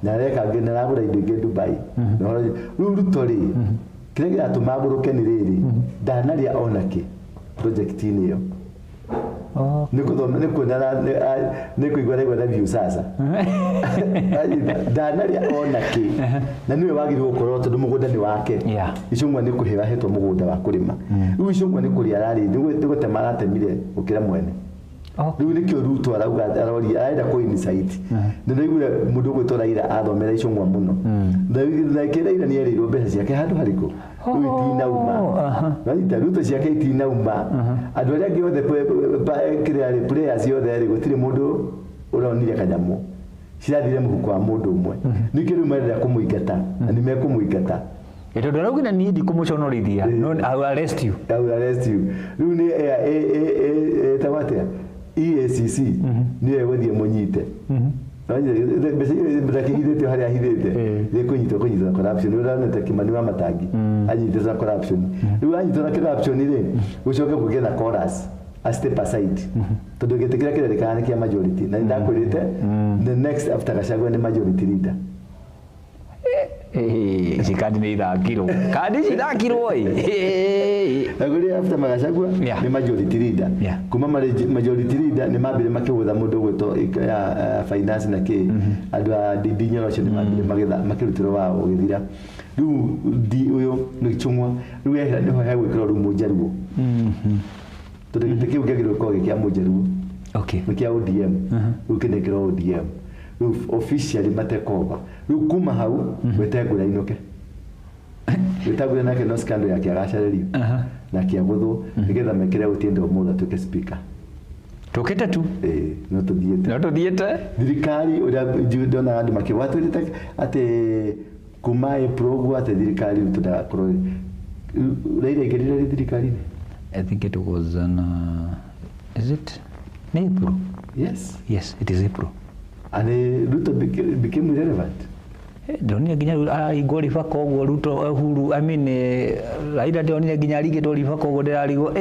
na areka ngĩ na aragũra indo ingĩ Dubai na ũhoro ũcio. Rĩu Ruto rĩ, kĩrĩa kĩratũma agũrũke nĩ rĩrĩ, ndanarĩa ona kĩ project-inĩ ĩyo. Nĩ gũthoma, nĩ kuona, nĩ kũigua araigua na Viusasa. Anyita, ndanarĩa ona kĩ, na nĩwe wagĩrĩirwo gũkorwo tondũ mũgũnda nĩ wake. Ichung'wa nĩ kũheo ahetwo mũgũnda wa kũrĩma. Rĩu Ichung'wa nĩ kũrĩa ararĩ, nĩ gũtema aratemire gũkĩra mwene. Rĩu nĩkĩo Ruto arauga aroria arenda kũ incite. Na nĩaiguire mũndũ ũgwĩtwo Raila athomera Ichung'wa mũno, na kĩ Raila nĩ erĩirwo mbeca ciake handũ harĩkũ rĩu itinauma. Wanyita? Ruto ciake itinauma. Andũ arĩa angĩ othe kĩrĩa rĩ, players othe rĩ, gũtirĩ mũndũ ũronire kanyamũ, cirathire mũhuko wa mũndũ ũmwe. Nĩkĩo rĩu marenda kũmũingata, na nĩ mekũmũingata. Tondũ araugire niĩ ndikũmũconorithia, no I will arrest you. I will arrest you. Rĩu nĩ ĩtagwo atĩa, EACC nĩyo ĩgũthiĩ mũnyite. Mbeca icio ndakĩhithĩte harĩa ahithĩte, nĩ kũnyitwo na corruption. Nĩ ũronete Kĩmani wa Matangi anyitĩtwo na corruption. Rĩu anyitwo na corruption rĩ, gũcoke kũgĩe na chorus a step aside, tondũ gĩtĩ kĩrĩa kĩrerĩkana nĩ kĩa majority, na nĩndakwĩrĩte the next after Gachagua nĩ majority leader. Ici kandi nĩ ithakirwo, kandi ici ithakirwo ĩ. Na kũrĩ after Gachagua nĩ majority leader. Kuma majority leader nĩ mambire makĩgũtha mũndũ ũgwĩtwo ya finance na kĩ, andũ a Ndindi Nyoro acio nĩ mambire makĩrutĩrwo wao ũgĩthira. Rĩu ndi ũyũ nĩ Ichung'wa rĩu ehera, nĩho hegwĩkĩrwo rĩu Mũnjaruo, tondũ gĩtĩ kĩu kĩagĩrĩirwo gũkorwo gĩ kĩa Mũnjaruo. Nĩ kĩa ODM, rĩu kĩnengerwo ODM rĩu officially matekoba. Rĩu kuma hau Wetangula ainũke. Wetangula nake no scandal yake agacarĩrio na akĩagũthwo nĩgetha mekĩre Otiende Amollo atuĩke speaker. Tũkĩte tu. Ĩĩ, no tũthiĩte. No tũthiĩte. Thirikari ũrĩa ndonaga andũ makiuga watwĩrĩte atĩ kuma April ũguo atĩ thirikari rĩu tũndagakorwo. Raila aingĩrire rĩ thirikari-inĩ? I think it was on is it ní April? Yes. Yes, it is April. And Ruto became irrelevant. Ndonire nginya araringwo ribaka ũguo Ruto Uhuru, I mean, Raila ndonire nginya aringĩtwo ribaka ũguo ndĩrarigwo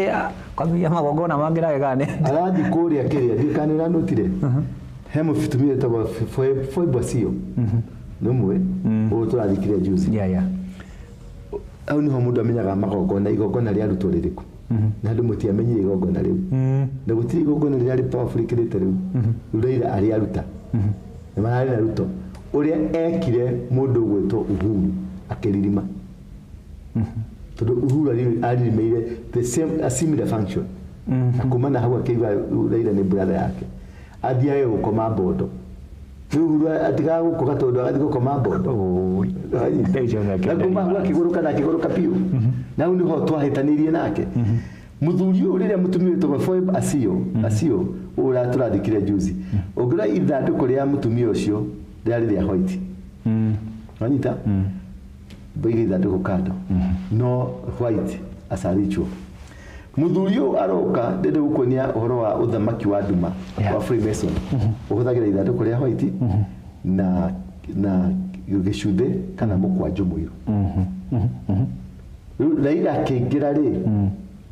kwambia magongona mangĩ ragegane. Arathiĩ kũrĩa kĩrĩa ndiũ kana nĩũranotire he mũtumia wĩtagwo Foibo Sio nĩ ũmwe ũyũ tũrathikire juzi. Yeah. Hau niho mũndũ amenyaga magongona, igongona rĩa rutwo rĩrĩkũ, na andũ mũtiamenyire igongona rĩu, na gũtirĩ igongona rĩrĩa powerful rĩkĩrĩte rĩu. Rĩu Raila arĩaruta na mararĩ na Ruto ũrĩa ekire mũndũ ũgwĩtwo Uhuru akĩririma, tondũ Uhuru aririmeire the same, a similar function, na kuma na hau akĩigua Raila nĩ brother yake, athiage gũkoma mbondo. Rĩu Uhuru atigaga gũkũga tondũ agathiĩ gũkoma mbondo na kuma hau akĩgũrũka na akĩgũrũka biũ, na hau nĩho twahĩtanĩirie nake mũthuri ũyũ rĩrĩa mũtumia wĩtagwo Foib Asio Asio ũrĩa tũrathikire juzi. Ũngĩrora ithandũkũ rĩa mũtumia ũcio rĩarĩ rĩa white, wanyita mboiga ithandũkũ kando no white as a ritual. Mũthuri ũyũ aroka ndende gũkuonia ũhoro wa ũthamaki wa nduma wa Freemason, ũhũthagĩra ithandũkũ rĩa white na gĩcuthĩ kana mũkwanjũ mũirũ. Rĩu Raila akĩingĩra rĩ,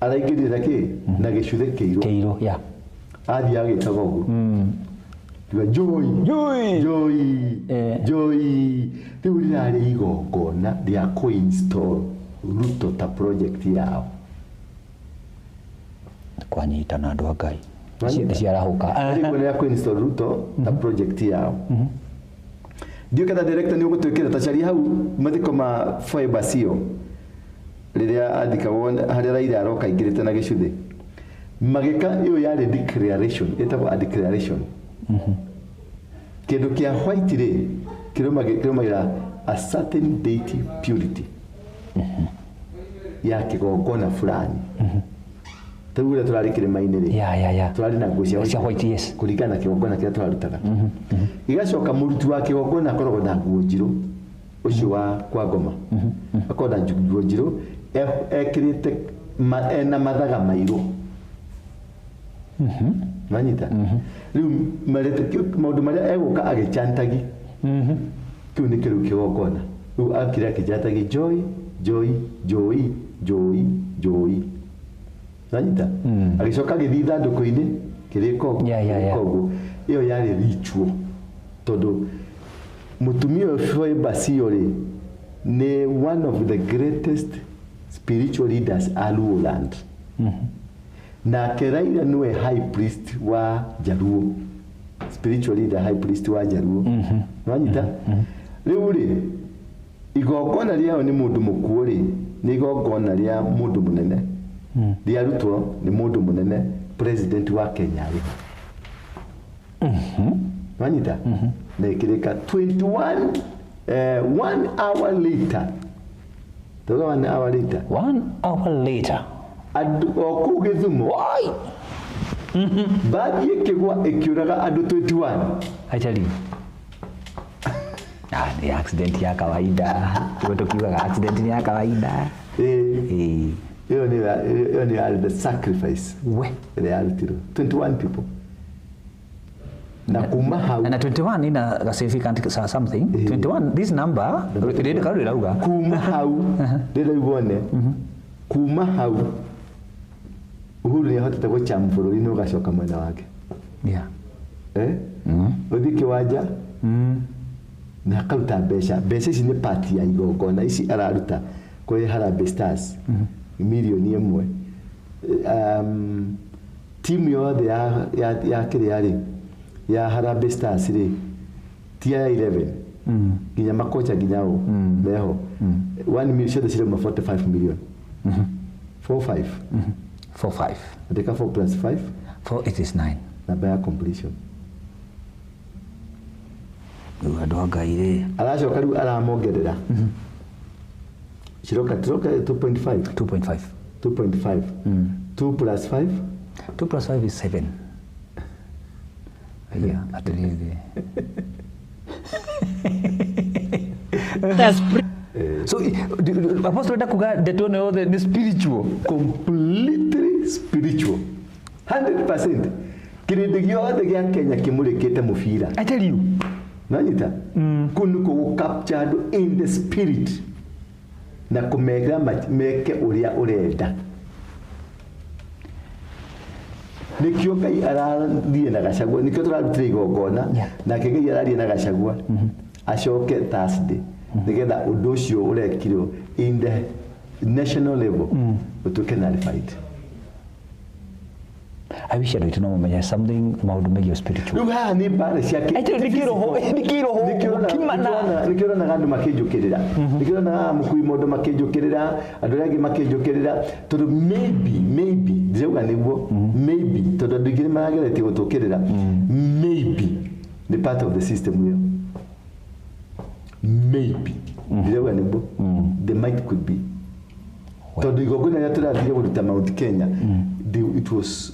araingĩrire na kĩ na gĩcuthĩ kĩirũ. Kĩirũ, yeah. Athiĩ agĩtaga ũguo kiuga joy Joy. Joy joy. Rĩu rĩrarĩ igongona rĩa kũinstall Ruto ta project yao. Kwanyitana andũ a Ngai. Wanyita? Ciarahũka. Rĩu rĩa kũinstall Ruto ta project yao. Ndiũ kana director nĩ ũgũtwĩkĩra ta caria hau mathiko ma Foiba Sio rĩrĩa athikagwo harĩa Raila aroka aingĩrĩte na gĩcuthĩ magĩka ĩyo yarĩ declaration, ĩtagwo a declaration. Kĩndũ kĩa white rĩ kĩrũmagĩra a certain deity purity ya kĩgongona fulani. Ta rĩu ũrĩa tũrarĩ kĩrĩma-inĩ rĩ, Yeah. tũrarĩ na nguo cia Cia white, yes. kũringana na kĩgongona kĩrĩa tũrarutaga. Gĩgacoka mũruti wa kĩgongona akoragwo na nguo njirũ, ũcio wa kwa ngoma akoragwo na nguo njirũ, ekĩrĩte ena mathaga mairũ, manyita rĩu maũndũ marĩa egũka agĩchantagi kĩu nĩ kĩrĩu kĩgongona. Rĩu akire akĩchantagi joy joy joy joy joy, nanyita agĩcoka agĩthiĩ ithandũkũ-inĩ kĩrĩko Yeah. ũguo. Ĩyo yarĩ ritual tondũ mũtumia ũyũ Foiba Sio rĩ nĩ one of the greatest spiritual leaders a Luoland. Nake Raila nĩwe high priest wa Jaluo, spiritual leader, high priest wa Jaluo, nĩwanyita. Rĩu rĩ igongona rĩao nĩ mũndũ mũkuũ rĩ nĩ igongona rĩa mũndũ mũnene, rĩarutwo nĩ mũndũ mũnene, president wa Kenya rĩ, wanyita, na ĩkĩrĩka 21 1 hour later, tuga 1 hour later. 1 hour later. Andũ o kũu Gĩthumo Why? mbathi ĩkĩgwa ĩkĩũraga andũ 21. I tell you. Ni accident ya kawaida. Tuwe tukiugaga accident ni ya kawaida. Ĩĩ. Ĩyo nĩ yarĩ the sacrifice We. ĩrĩa yarutirwo 21 people na kuma hau. Na 21 ina a significant something. 21, this number rĩrĩ kau rĩrauga. Kuma hau rĩrĩa wone kuma hau Uhuru nĩ ahotete gũcham bũrũri nĩ ũgacoka mwena wake. Yeah. Ũthiĩ kĩwanja na akaruta mbeca. Mbeca ici nĩ part ya igongona ici araruta kũrĩ Harambee Stars milioni 1. Timu yothe ya kĩrĩa rĩ ya Harambee Stars rĩ ti ya 11 nginya makocha nginya ũ meho 1 million ciothe cirauma 45 million. 4 5 4 5. Andĩka 4 plus 5. 4 it is 9. Namba ya completion. Rĩu andũ a Ngai rĩ. Aracoka rĩu aramongerera ciroka turoka 2.5. 2.5. 2.5. 2 plus 5. 2 plus 5 is 7. Yeah, atĩrĩrĩ. That's So apostle enda kuga ndeto ĩno yothe nĩ spiritual. Completely spiritual. 100%. Kĩrĩndĩ gĩothe gĩa Kenya kĩmũrĩkĩte mũbira. I tell you. Nanyita kũu nĩkuo gũ capture andũ in the spirit na kũmekĩra meke ũrĩa ũrenda. Nĩkĩo Ngai arathiĩ na Gachagua, nĩkĩo tũrarutire igongona, nake Ngai araria na Gachagua acoke Thursday nĩgetha ũndũ ũcio ũrekirwo in the national level ũtuĩke nullified. I wish andũ aitũ no mamenye something maũndũ megiĩ spiritual. Rĩu haha nĩ mbara cia Aitũ nĩ kĩroho, nĩ kĩroho, gũkimana. Nĩkĩo ũronaga andũ makĩnjũkĩrĩra, nĩkĩo ũronaga mũkui mondo makĩnjũkĩrĩra, andũ arĩa angĩ makĩnjũkĩrĩra, tondũ maybe ndĩrauga nĩguo, maybe tondũ andũ aingĩ nĩ marageretie gũtũkĩrĩra, maybe nĩ part of the system ĩyo, maybe ndĩrauga nĩguo, the might could be tondũ igongona rĩrĩa tũrathire kũruta Mount Kenya, it was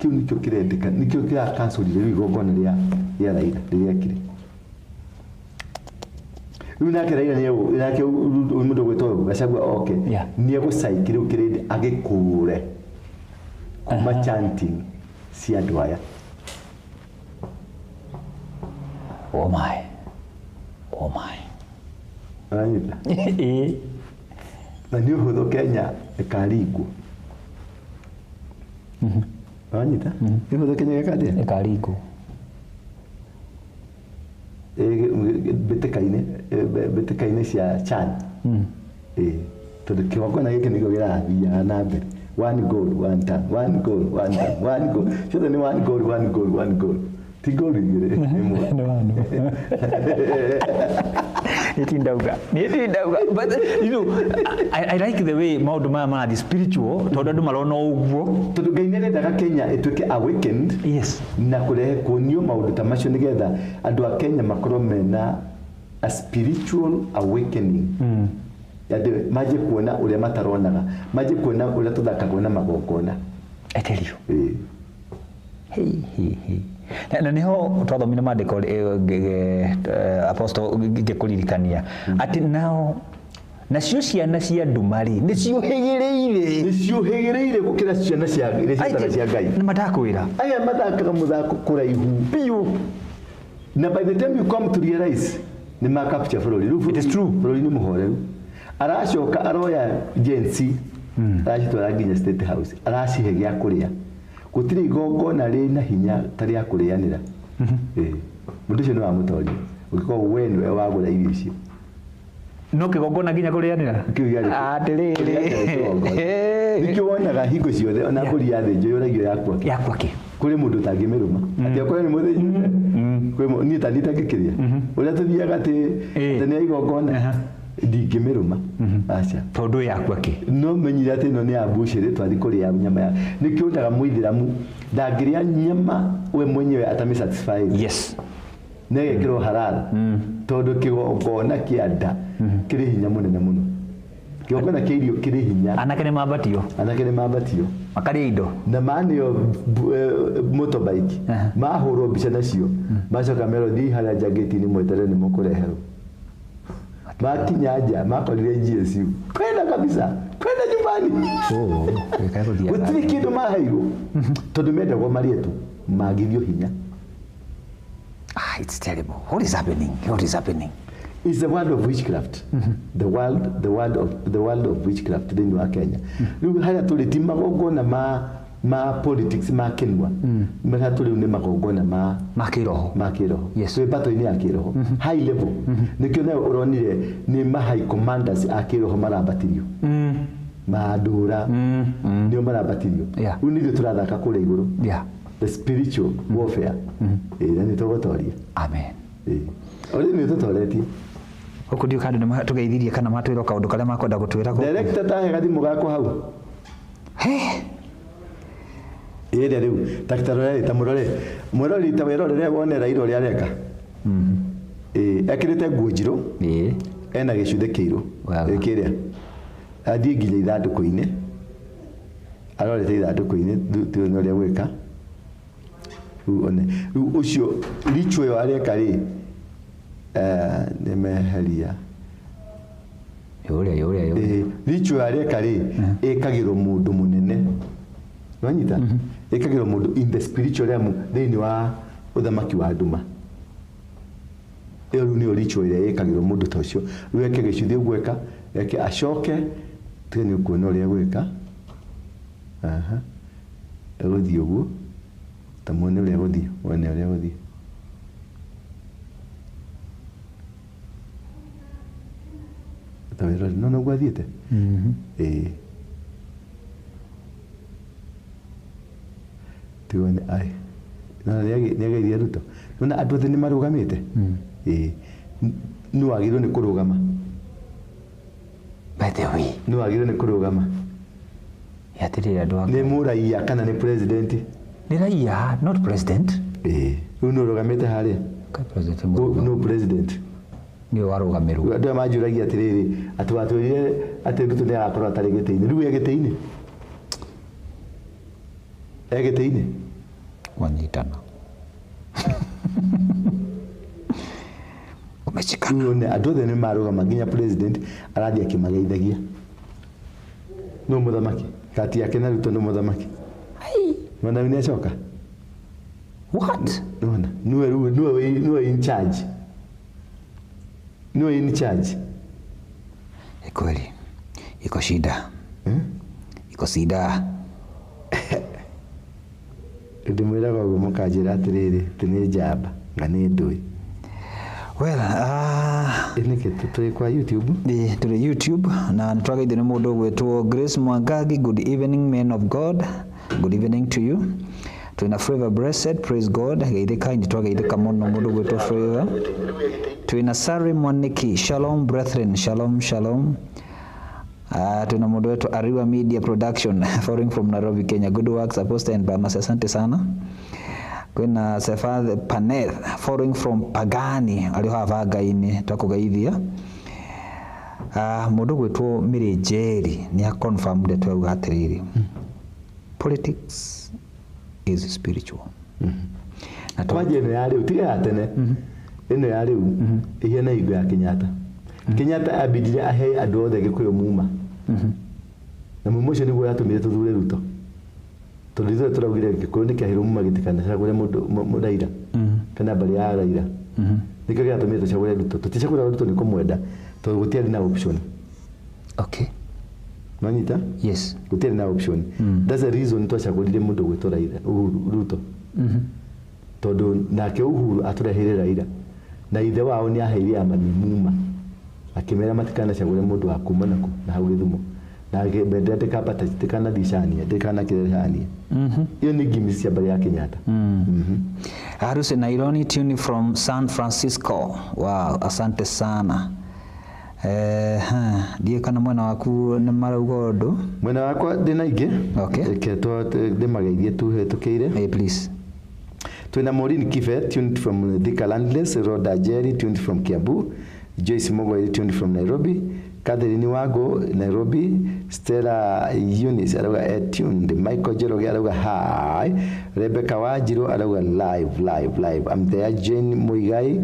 kĩu nĩkĩo kĩrendeka, nĩkĩo kĩracancelire rĩu igongona rĩa Raila rĩrĩa ekire. Rĩu nake Raila nĩ nake mũndũ ũgwĩtwo Gachagua oke nĩ egũcaiki rĩu kĩrĩndĩ agĩkũre kuma chanting cia andũ aya. Oh my. Oh my. Ũranyita? Na nĩ ũhũthũ Kenya ĩkaringwo. Ũranyita? Nĩ ũhũthũ Kenya ĩgeka atĩa? Ĩkaringwo. Mbĩtĩka-inĩ cia CHAN. Tondũ kĩgongona gĩkĩ nĩkĩo kĩrathiaga na mbere. One goal, one time, one goal, one time, one goal. Ciothe nĩ one goal, one goal, one goal. Ti goal igĩrĩ, ĩmwe. Nĩ one. Nĩ ndauga. But you know, I like the way maũndũ maya marathiĩ spiritual, tondũ andũ marona ũguo. Tondũ Ngai nĩarendaga Kenya ĩtuĩke awakened. Yes. Na kũrehe kuonio maũndũ ta macio nĩgetha andũ a Kenya makorwo mena a spiritual awakening. Andũ manjie kuona ũrĩa mataronaga, manjie kuona ũrĩa tũthakagwo na magongona. I tell you. Hey, hey, hey. Na niho twathomire maandĩko apostle ngĩkũririkania atĩ nao nacio ciana cia nduma-rĩ nĩciũhĩgĩrĩire, nĩciũhĩgĩrĩire gũkĩra ciana cia iria ciĩtagwo cia Ngai. Nĩ matakwĩra aya mathakaga mũthako kũraihu biũ, na by the time you come to realize nĩ ma capture bũrũri. Rĩu It is true. Bũrũri nĩ mũhoreru. Aracoka aroya Gen Z aracitwara nginya State House, aracihe gĩa kũrĩa. Gũtirĩ igongona rĩna hinya ta rĩa kũrĩanĩra. Mũndũ ũcio nĩ wamũtoria ũngĩkorwo we nĩwe wagũra irio icio. No kĩgongona nginya kũrĩanĩra? Kĩu gĩarĩ Atĩrĩrĩ. Nĩkĩo wonaga hingo ciothe ona mbũri yathĩnjwo yũragio yakua kĩ. Yakua kĩ. Kũrĩ mũndũ ũtangĩmĩrũma. Atĩ okorwo nĩ mũthĩnjĩte. Kwĩ niĩ ta niĩ itangĩkĩrĩa. Ũrĩa tũthiaga atĩ nĩ igongona ndingĩmĩrũma. Aca. Tondũ yakua kĩ. No menyire atĩ ĩno nĩ ya mbucĩrĩ twathi kũrĩa nyama ya. Nĩkĩo wonaga mũithĩramu ndangĩrĩa nyama we mwenyewe atamĩ satisfied. Yes. Nĩagekĩrwo halal. Tondũ kĩgongona kĩa nda kĩrĩ hinya mũnene mũno. Kĩgongona kĩa irio kĩrĩ hinya. Anake nĩ mambatio. Anake nĩ mambatio. Makarĩa indo. Na maneo motorbike. Mahũrwo mbica nacio. Macoka merwo thiĩ harĩa nja gate-inĩ mweterere nĩ mũkũreherwo. Makinya nja makorire GSU. Kwenda kabisa. Kwenda nyumbani. Gũtirĩ kĩndũ maheirwo. Tondũ mendagwo marĩe tu. Magithio hinya. It's terrible. What is happening? What is happening? It's the world of witchcraft. The world of witchcraft thĩinĩ wa Kenya. Rĩu harĩa tũrĩ ti magongona ma politics ma kĩnua. Marĩa tũrĩ nĩ magongona ma kĩroho. Ma kĩroho. Yes. Twĩ battle-inĩ ya kĩroho. High level. Nĩkĩo nayo ũronire nĩ ma high commanders a kĩroho marambatirio. Ma ndũra. Nĩo marambatirio. Rĩu nithuĩ tũrathaka kũrĩa igũrũ. The spiritual warfare. Na nĩ tũgũtoria. Amen. Ũrĩ nĩ tũtoretie. Gũkũ ndiũ kandũ nĩ tũgeithirie kana matwĩra kaũndũ karĩa makwenda gũtwĩra gũkũ. Director tahe gathimũ gakwa hau. He. Ĩrĩa rĩu ta ta mũrore. Mũrori ta wĩrorere wone Raila ũrĩa areka. Ekĩrĩte nguo njirũ. Ena gĩcuthĩ kĩirũ. Kĩrĩa. Athiĩ nginya ithandũkũ-inĩ. Arorete ithandũkũ-inĩ tuone ũrĩa gwĩka. Rĩu ũcio ritual ĩyo areka rĩ nĩmeheria. Yũrĩa. Ritual areka rĩ ĩkagĩrwo mũndũ mũnene. Nĩwanyita? Ĩkagĩrwo mũndũ in the spiritual realm thĩinĩ wa ũthamaki wa nduma. Ĩyo rĩu nĩyo ritual ĩrĩa ĩkagĩrwo mũndũ ta ũcio. Rĩu eke gĩcuthĩ ũguo eka, eke acoke, tiga nĩ ũkuona ũrĩa egwĩka. Aha. Egũthiĩ ũguo. Ta muone ũrĩa egũthiĩ, wone ũrĩa egũthiĩ. Ta wĩrore, nĩwona ũguo athiĩte? Ĩĩ. Tiga wone, ai. Nĩwona nĩageithia Ruto. Nĩwona andũ othe nĩmarũgamĩte? Ĩĩ. Nĩ wagĩrĩirwo nĩ kũrũgama. By the way. Nĩ wagĩrĩirwo nĩ kũrũgama. Atĩrĩrĩ andũ Nĩ mũraiya kana nĩ president? Nĩ raiya, not president. Ĩĩ. Rĩu nĩ ũrũgamĩte harĩa? Ka president mũrũgamo. No president. Nĩwe warũgamĩrwo. Andũ aya manjũragia atĩrĩrĩ, atĩ watwĩrire atĩ Ruto nĩ agakorwo atarĩ gĩtĩ-inĩ. Rĩu e gĩtĩ-inĩ? E gĩtĩ-inĩ? Wanyitana. Umeshikana. Rĩu one andũ othe nĩ marũgama nginya president arathiĩ akĩmageithagia. Nũ mũthamaki? Kati yake na Ruto nũ mũthamaki? Nĩwona rĩu nĩacoka? What? Nĩwona? Nĩwe rĩu, nĩwe in charge. Nĩwe in charge. Ni kweli. Iko shida. Iko shida. Ndĩmwĩraga ũguo mũkanjĩra atĩrĩrĩ, atĩ nĩ njamba, nga nĩ ndũĩ. Well, Nĩkĩ tũrĩ kwa YouTube? Ĩ, tũrĩ YouTube na nĩtwageithio nĩ mũndũ ũgwĩtwo Grace Mwangangi. Good evening men of God. Good evening to you. Twĩna Favor Blessed, praise God. Geithĩka, nĩtwageithĩka mũno mũndũ ũgwĩtwo Favor. Twĩna Sari Mwaniki, shalom brethren, shalom shalom. Twĩna mũndũ wetwo Ariwa Media Production following from Nairobi, Kenya. Good works Apostle and Bamasi, asante sana. Kwĩna Sefath Paneth following from Pagani, arĩ haha Bangainĩ, twakũgeithia. Mũndũ ũgwĩtwo Mary Njeri nĩ a confirm ndeto yauga atĩrĩrĩ, politics is spiritual. Na Kwanja ĩno ya rĩu, tiga ya tene. Ĩno ya rĩu, ĩhiana hingo ya Kenyatta. Kenyatta ambindire ahe andũ othe Gĩkũyũ muma. Na muma ũcio nĩguo yatũmire tũthure Ruto. Tondũ ithuĩ tũraugire Gĩkũyũ nĩ kĩaheirwo muma gĩtikanacagũre mũndũ Raila. Kana mbarĩ ya Raila. Nĩkĩo gĩatũmire tũcagũre Ruto. Tũticagũraga Ruto nĩ kũmwenda, tondũ gũtiarĩ na option. Okay. Nĩwanyita? Yes. Gũtiarĩ na option. That's the reason twacagũrire mũndũ ũgwĩtwo Raila, Uhuru, Ruto. Tondũ nake Uhuru atũreheire Raila. Na ithe wao nĩ aheire amami muma. Akĩmera matikanacagũre mũndũ wa kuma naku na hau Gĩthumo. Na bendera ndĩkambata, ndĩkanathiĩ Cania, ndĩkanakĩre Cania. Iyo nĩ ngimi cia mbarĩ ya Kenyatta. Harusi Naironi tune from San Francisco. Wow, asante sana. Ndiĩ kana mwena waku nĩ marauga ũndũ? Mwena wakwa ndĩna ingĩ. Okay. Reke ndĩmageithie tu hĩtũkĩire. Hey, please. Twĩna Maureen Kibe, tuned from Thika Landless, Rhoda Jerry, tuned from Kiambu, Joyce Mogwai, tuned from Nairobi, Catherine Wago, Nairobi, Stella Eunice, arauga tuned, Michael Njoroge arauga hi, Rebecca Wanjiru arauga live, live, live. I'm there, Jane Muigai,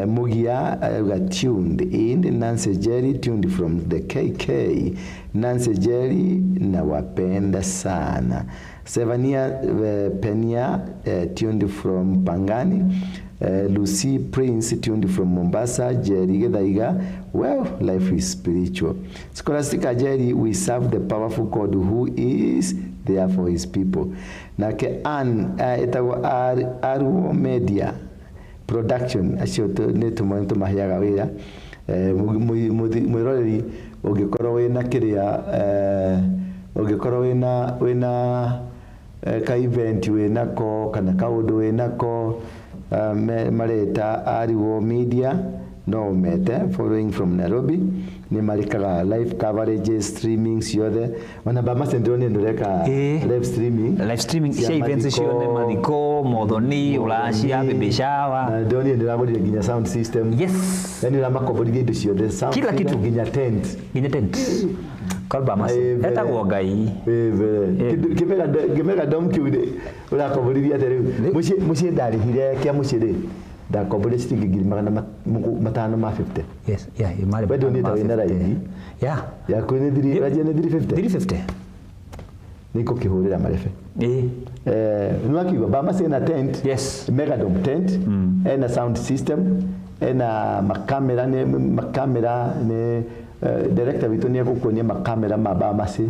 Mugia arauga tuned in, Nancy Jerry, tuned from the KK, Nancy Jerry, nawapenda sana. Sevania Penia, tuned from Pangani. Lucy Prince, tuned from Mombasa. Jerry Gethaiga, well, life is spiritual. Scholastica Jerry, we serve the powerful God who is there for his people. Nake Ann, etagwo Arwo Media Production, acio nĩ tũmaheaga wĩra. Mwĩroreri ũngĩkorwo wĩna kĩrĩa, ũngĩkorwo wĩna ka event wĩnako kana kaũndũ wĩnako, mareta Ariwo Media no mete, following from Nairobi, nĩ marĩkaga live coverage, streaming ciothe. Ona ba macendero nĩ ndũreka live streaming. Live streaming Cia cia events mathiko. ciothe, mathiko, mothoni, ũracia, baby shower. Na ndĩronire ndĩragũrire nginya sound system. Yes. Yaani ũramakomborithia indo ciothe, sound Kila system, kitu. nginya tent. Nginya tent. Kalba masi. Etagwo Ngai. Kĩmega dom kĩu rĩ, ũrakomborithia atĩa rĩu? Mũciĩ ndarĩhire kĩa mũciĩ rĩ, ndakomborire ciringi ngiri magana matano ma 50. Yes, yeah, marĩ We ndũnĩte ma wĩna 50. raithi. Yeah. Yaku nĩ thiri, ũranjia nĩ 350? 350. Nĩ ngũkĩhũrĩra marebe. Ĩĩ. Nĩ wakiuga Bamasi ena tent. Yes. Megadom tent. Ena sound system. Ena makamera nĩ makamera nĩ director witũ nĩ egũkuonia makamera ma Bamasi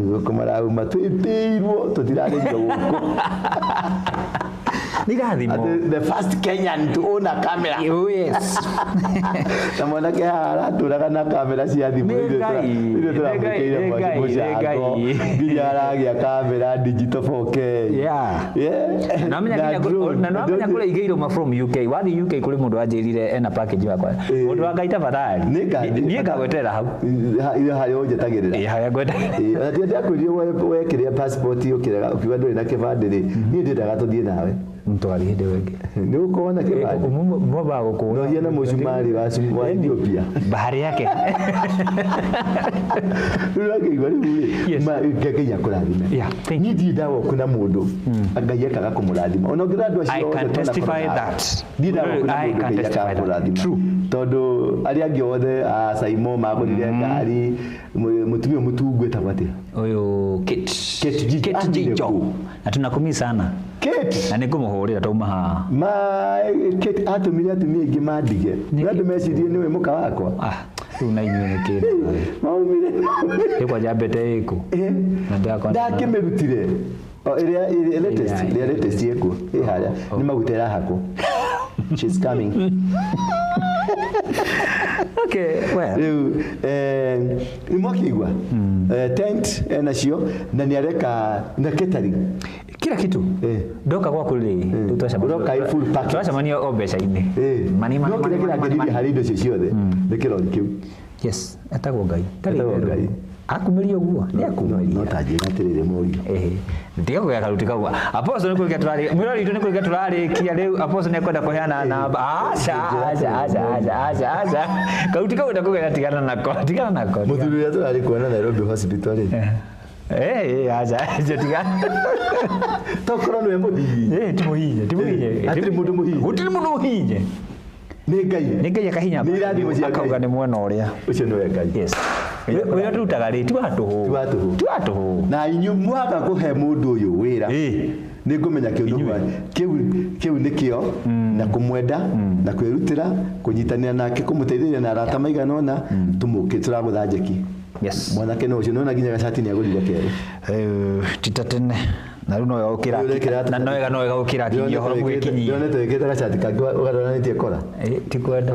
gũkũ marauma twĩtĩirwo tũtirarĩrio gũkũ. Nĩ irathimo. Atĩ the first Kenyan to own a camera. Oh, yes. Na mwanake haha aratũraga na kamera cia thimũ. Nĩ ithuĩ Ngai, ithuĩ nĩ tũramwĩkĩire Ngai, nĩ mũcango Ngai. nginya aragĩa kamera digital 4K. Yeah. Yeah. Na wamenya Na nginya drone. na wamenya kũrĩa igĩirwo ma from UK. Wathiĩ UK kũrĩ mũndũ wanjĩrire ena package wakwa. Eh. Mũndũ wa Ngai tafadhali. Nĩ Niĩ ngagweterera hau. Ile harĩa ũnjetagĩrĩra. Ĩ, harĩa ngweterera. Ĩ, ona tiga ndakwĩrire wekĩrĩa passport ũkĩrega ũkiuga ndũrĩ na kĩbandĩ rĩ, niĩ ndĩendaga tũthiĩ nawe. Tũgathiĩ hĩndĩ ĩyo ĩngĩ. Nĩ ũgũkorwo na kĩbandĩ. Mwambaga gũkũra. No hiana mũcumarĩ wa Ethiopia. Bahari yake. Rĩu ũrakĩigua rĩu rĩ, Yes. Ngai akũrathime. Yeah, thank Niĩ ndirĩ ndawoku na mũndũ Ngai akaga kũmũrathima. Ona ũngĩra andũ acio I othe can twanakorwo testify nao. that. Ndirĩ ndawoku na I mũndũ can Ngai testify akaga that. kũmũrathima. True. Tondũ arĩa angĩ othe a Saimo magũrire ngari, mũtumia mũtungu etagwo atĩa? Ũyũ Kate. Kate Jijo. Kate Athire Jijo. kũ? Na tunakumii sana. Kate. Na nĩngũmũhũrĩra tauma haha. Ma Kate atũmire atumia aingĩ mandige. Nĩkĩ? Andũ mecirie nĩwe mũka wakwa. Ah, rĩu na inyuĩ nĩ kĩndũ. Maumire. Ĩ kwanja mbete ĩkũ. Na ndakwa. Ndakĩmĩrutire. O, ĩrĩa latest, ĩrĩa latest ĩkuo. Ĩ harĩa. Nĩ maguta ĩrahakwo. She's coming. Okay, well. Rĩu nĩ mwakĩigua tent enacio na nĩ areka na catering. Kila kitu. Eh. Ndoka gwaku rĩ, rĩu twacemania. Ũroka ĩ full package. Twacemania o mbeca-inĩ. Money, money, No kĩrĩa money, money, kĩrangenirie money. harĩ indo icio ciothe nĩ kĩrori kĩu. Yes, etagwo Ngai. Tarĩ Etagwo itherũ. Ngai. Akumĩria ũguo, nĩ akumĩria. No ta njĩra atĩrĩrĩ mũriũ. Ehe. Ndiga kũgĩa karuti kau. Apostle nĩ kũrĩkia tũrarĩ. Mwĩrori witũ nĩ kũrĩkia tũrarĩkia rĩu. Apostle nĩ ekwenda kũheana namba. Aca, aca, aca, aca, aca, aca. Karuti kau ndakũgĩa tigana nako. Tigana nako. Mũthuri ũrĩa tũrarĩ kuona Nairobi hospital rĩ. Eh, aca, aca tigana. Tokorwo nĩwe mũthii. Eh, ti mũhinye, ti mũhinye. Eh, hatirĩ mũndũ mũhinye. Gũtirĩ mũndũ mũhinye. Nĩ Ngai. Nĩ Ngai akahinya. Nĩ irathimo cia Ngai. Akauga nĩ mwena ũrĩa. Ũcio nĩwe Ngai. Yes. Wĩra tũrutaga rĩ, ti wa tũhũ. Ti wa tũhũ. Ti wa tũhũ. Na inyuĩ mwaga kũhe mũndũ ũyũ wĩra. Ĩ. Nĩ ngũmenya kĩu nĩguo kĩu nĩkĩo na kũmwenda na kwĩrutĩra kũnyitanĩra nake kũmũteithĩrĩria na arata maigana ũna tũmũkĩ tũragũtha njeki. Yes. Mwanake no ũcio nĩwona nginya gacati nĩ agũrire kerũ. Ti ta tene. Na rĩu no wega Rĩu ũrekĩra gũkĩra na no wega no wega gũkĩra akinyia ũhoro gwĩkinyia. Ndĩronete wĩkĩrĩte gacati kangĩ ũgaranĩtie kora. Eh, ti kwenda.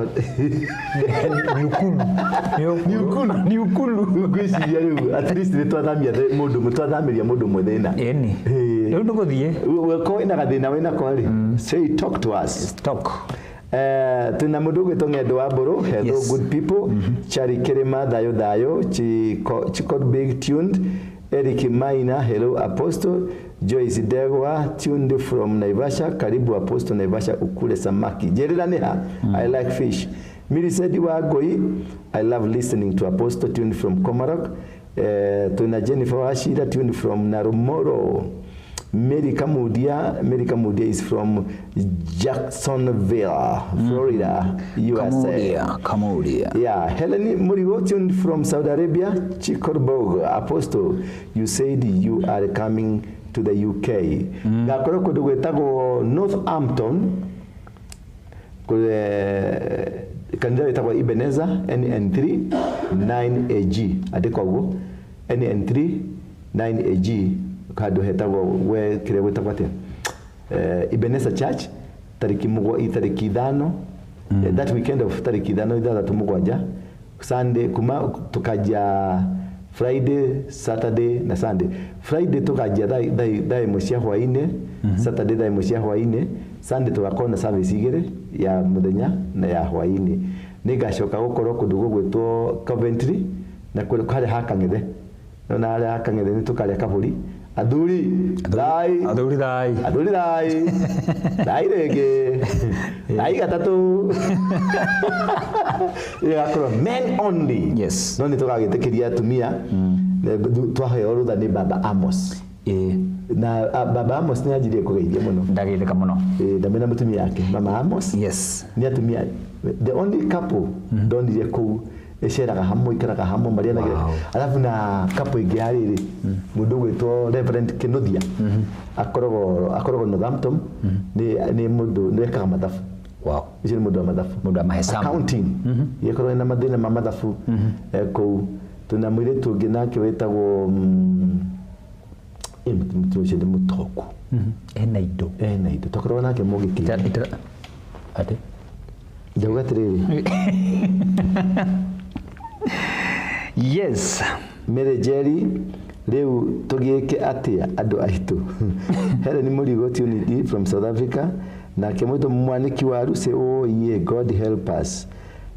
Ni ukulu. Ni ukulu. Ni ukulu. Ngwĩciria rĩu at least nĩ twathamia mũndũ twathamĩria mũndũ ũmwe thĩna. Ĩni. Ĩ. Rĩu ndũgũthiĩ. Weko wĩna gathĩna wĩnako rĩ, say talk to us. Talk. Twĩna mũndũ ũgwĩtwo Ng'endo wa Mbũrũ, hello Yes. good people. Chari Kĩrĩma thayũ thayũ, Chiko Big tuned. Eric Maina, hello Apostle. Joyce Ndegwa tuned from Naivasha, karibu Apostle Naivasha ukule samaki. Njĩrĩra nĩ ha? I like fish. Millicent Wangũi, I love listening to Apostle tuned from Komarok. Twĩna Jennifer Wachira tuned from Narumoro. Mary Kamudia, Mary Kamudia is from Jacksonville, Florida, USA. Kamuria, Kamuria. Yeah, Helen Murigo tuned from Saudi Arabia, Chikorborg, Apostle, you said you are coming to the UK. Ngakorwo kũndũ gwĩtagwo Northampton, kanitha wĩtagwo Ebenezer NN3 9AG, andĩka ũguo NN3 9AG, handũ hetagwo we kĩrĩa gwĩtagwo atĩa, Ebenezer Church, tarĩki tarĩki 5, that weekend of tarĩki 5 6 7 Sunday, kuma tukanjia Friday, Saturday na Sunday. Friday tukanjia thaa 1 cia hwainĩ, Saturday thaa 1 cia hwainĩ, Sunday tugakorwo na service 2 ya mũthenya na ya hwainĩ. Nĩngacoka gũkorwo kũndũ gũgwĩtwo Coventry na harĩa ha Kang'ethe. Na harĩa ha Kang'ethe nĩ tũkarĩa kabũri. Athuri thai. Athuri thai. Athuri thai. Thai rĩngĩ. Thai gatatũ. Ĩgakorwo men only. Yes. No nĩ tũgagĩtĩkĩria atumia. Twaheo rũtha nĩ Baba Amos. Ĩ. Na Baba Amos nĩ anjirie kũgeithia mũno. Ndagĩtheka mũno. Ndamena mũtumia yake Mama Amos. Yes. Nĩ atumia the only couple ndonire kũu ĩceraga hamwe, ikaraga hamwe, marĩanagĩra. Wow. Alafu na couple ĩngĩ ya rĩrĩ, mũndũ ũgwĩtwo Reverend Kinuthia akoragwo Northampton, nĩ mũndũ nĩ ekaga mathabu. Wow. Ũcio nĩ mũndũ wa mathabu. Mũndũ wa mahesabu. Accounting. Gĩkorwo ena mathĩna ma mathabu kũu. Twĩna mũirĩtu ũngĩ nake wĩtagwo mũtumia ũcio nĩ mũtongu. Ena indo. Ena indo. Twakoragwo nake mũgĩkĩ. Atĩ? Ndauga atĩrĩrĩ. Yes. Mary Jerry rĩu tũgĩke atĩa andũ aitũ. Helen Mũrigo Tunity from South Africa. Nake mũndũ mwanĩki wa Lucy oye God help us.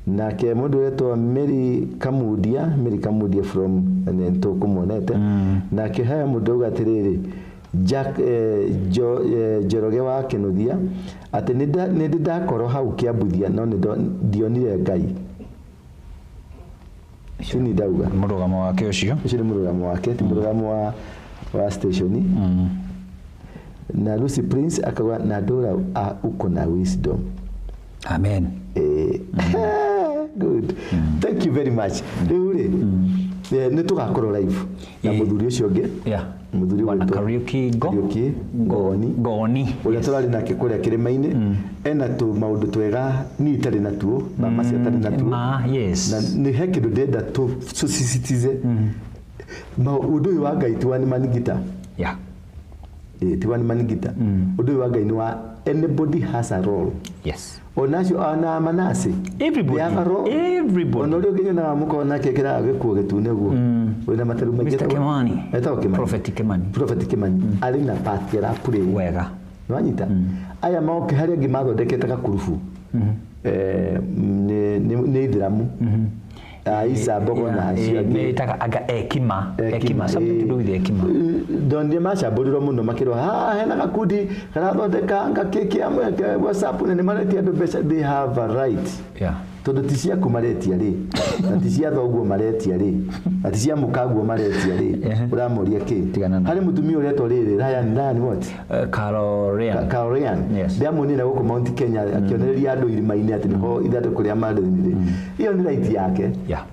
Nake mũndũ wetwo Mary Kamudia, Mary Kamudia from nĩtũkũmuonete. Nake haya mũndũ auga atĩrĩrĩ Jack Njoroge wa Kĩnuthia atĩ nĩ ndĩ ndakorwo hau Kĩambuthia no ndionire Ngai. Ũcio nĩ ndauga. Mũrũgamo wake ũcio. Ũcio nĩ mũrũgamo wake, ti mũrũgamo wa station. Na Lucy Prince akauga na ndũra uko na wisdom. Amen. Good. Thank you very much. Rĩu rĩ, nĩ tũgakorwo live na mũthuri ũcio ũngĩ. Yeah. Mũthuri Bwana witũ Kariuki Kariuki Ngoni. Ngoni. Ũrĩa tũrarĩ nake kũrĩa kĩrĩma-inĩ ena tũ maũndũ twega niĩ itarĩ natuo, mama cia atarĩ natuo. Ma, yes. Na nĩ he kĩndũ ndĩrenda tũsisitize. Ũndũ ũyũ wa Ngai ti wa manigita. Yeah. Ti wa manigita. Ũndũ ũyũ wa Ngai nĩ wa anybody has a role. Yes. Onacio ona manase. Everybody. They have a role. Everybody. Ona ũrĩa ũngĩnyonaga mũkona nake kĩraga gĩkuo gĩtune guo. Wĩna materu maingĩ. Mr. Kimani. Etagwo Kimani. Prophet Kimani. Prophet Kimani. Arĩ na part ĩra play. Wega. Nĩwanyita? Aya moke harĩa angĩ mathondekete gakurubu. Nĩ Ithĩramu. Isa Mbogo na acio angĩ. Metaga anga ekima. Ekima. Something to do with ekima. Ndonire macambũrirwo mũno makĩrwo ha hena gakundi karathondeka ngakĩ kĩa WhatsApp na nĩ maretia andũ mbeca. They have a right. Yeah. Tondũ ti ciaku maretia rĩ, na ti cia thoguo maretia rĩ, na ti cia mũkaguo maretia rĩ, ũramũria kĩ? Harĩ mũtumia ũretwo rĩrĩ Ryan what? Carol Ryan. Carol Ryan. Yes. Ndĩramuonire gũkũ Mount Kenya akĩonereria andũ irima-inĩ atĩ nĩho ithandũkũ rĩa marĩni rĩ. Ĩyo nĩ right yake. Yeah.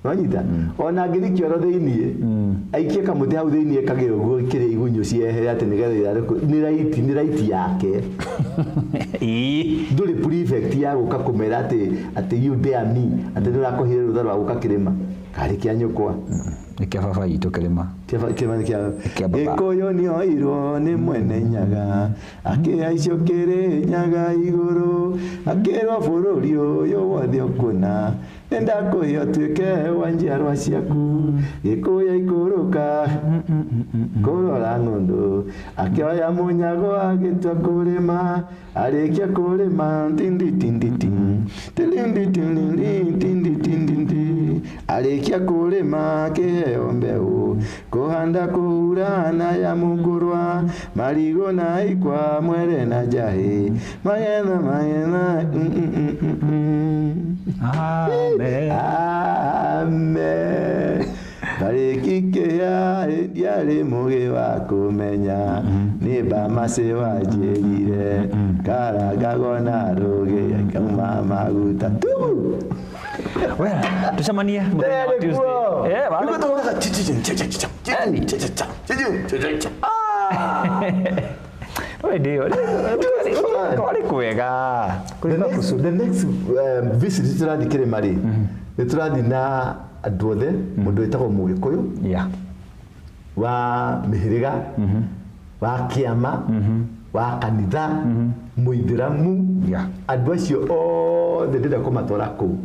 Wanyita? Ona angĩthi kĩoro thĩiniĩ, aikie kamũtĩ hau thĩiniĩ kagĩe ũguo kĩrĩa igunyũ ciehere atĩ nĩgetha ithandũkũ nĩ right yake. Ndũrĩ prefect ya gũka kũmera atĩ you dare me, atĩ nĩ ũrakũhire rũtha rwa gũka kĩrĩma. Karĩ kĩa nyũkwa. Nĩ kĩa baba itũ kĩrĩma. Kĩrĩma nĩ kĩa Kĩa baba. Gĩkũyũ nĩoirwo nĩ mwene nyaga, akĩhaicio Kĩrĩnyaga igũrũ, akĩrwo bũrũri ũyũ wothe ũkuona, nĩndakũhe ũtuĩke wa njiarwa ciaku. Gĩkũyũ ikũrũka kũrora ng'ũndũ, akĩoya mũnyago agĩtua kũrĩma, arĩkia kũrĩma tindi tindi tin, tilindi tilindi tindi tindi ti, arĩkia kũrĩma akĩheo mbeũ, kũhanda kũhura na ya mũngũrwa, marigũ na ikwa, mwere na njahĩ, magetha magetha. Amen. Amen. Barĩki kĩa ndiarĩ mũgĩ wa kũmenya, nĩ Bamacĩ wanjĩrire, karangagwo na rũgĩ ikauma maguta tu. Well, tucemanie mũthenya wa Tuesday. Kwarĩ kwega. The next visit tũrathiĩ kĩrĩma rĩ, nĩ tũrathiĩ na andũ othe, mũndũ wĩtagwo Mũgĩkũyũ, wa mĩhĩrĩga, wa kĩama, wa kanitha, Mũithĩramu, andũ acio othe ndĩrenda kũmatwara kũu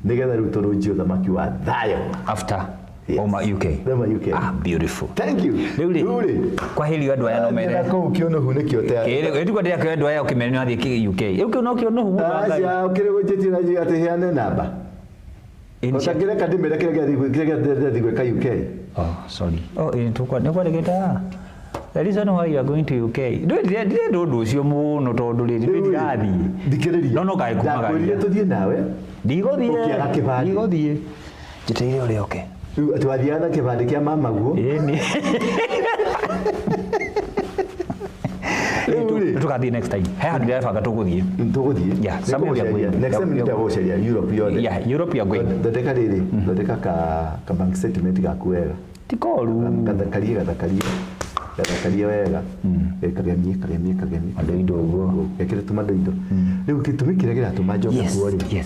nĩgetha rĩu tũrũnjie ũthamaki wa thayũ. After Oma UK. Oma UK. Ah, beautiful. Thank you. Rĩu rĩ, kwahĩrio andũ aya no mere. Kũu kĩũnũhu nĩkĩo Kĩrĩ, rĩu ndĩra kĩo andũ aya ũkĩmere nĩ wathiĩ UK. Rĩu kĩu no kĩũnũhu. Aca, ũkĩrĩ gũnjĩtira njiga atĩ heane namba. Ũtangĩreka ndĩmere kĩrĩa gĩathiĩ gwĩka UK. Oh, sorry. Oh, nĩ kwandĩkĩte. The reason why you are going to UK. Ndĩrenda ũndũ ũcio mũno tondũ rĩrĩ ndirathiĩ. Thikĩrĩria. No no ngaĩ kumaga. Ndakwĩrire tũthiĩ nawe. Ndigũthiĩ. Ũkĩaga kĩbandĩ. Ndigũthiĩ. Njetereire ũrĩa ũke. Rĩu atĩ wathiaga na kĩbandĩ kĩa mamaguo. Ĩni. Tũgathiĩ next time. He handũ ndĩrebanga tũgũthiĩ. Tũgũthiĩ. Yeah, somewhere we are going. Next time nĩndagũceria Europe yothe. Yeah, Europe you are going. Thondeka rĩrĩ, thondeka ka bank statement gaku wega. Ti koru. Gathakarie, gathakarie. Gathakarie wega. Kagemie kagemie kagemie. Madoido ũguo. Gekĩre tũmadoido. Rĩu gĩtũmi kĩrĩa kĩratũma njoke kuo rĩ.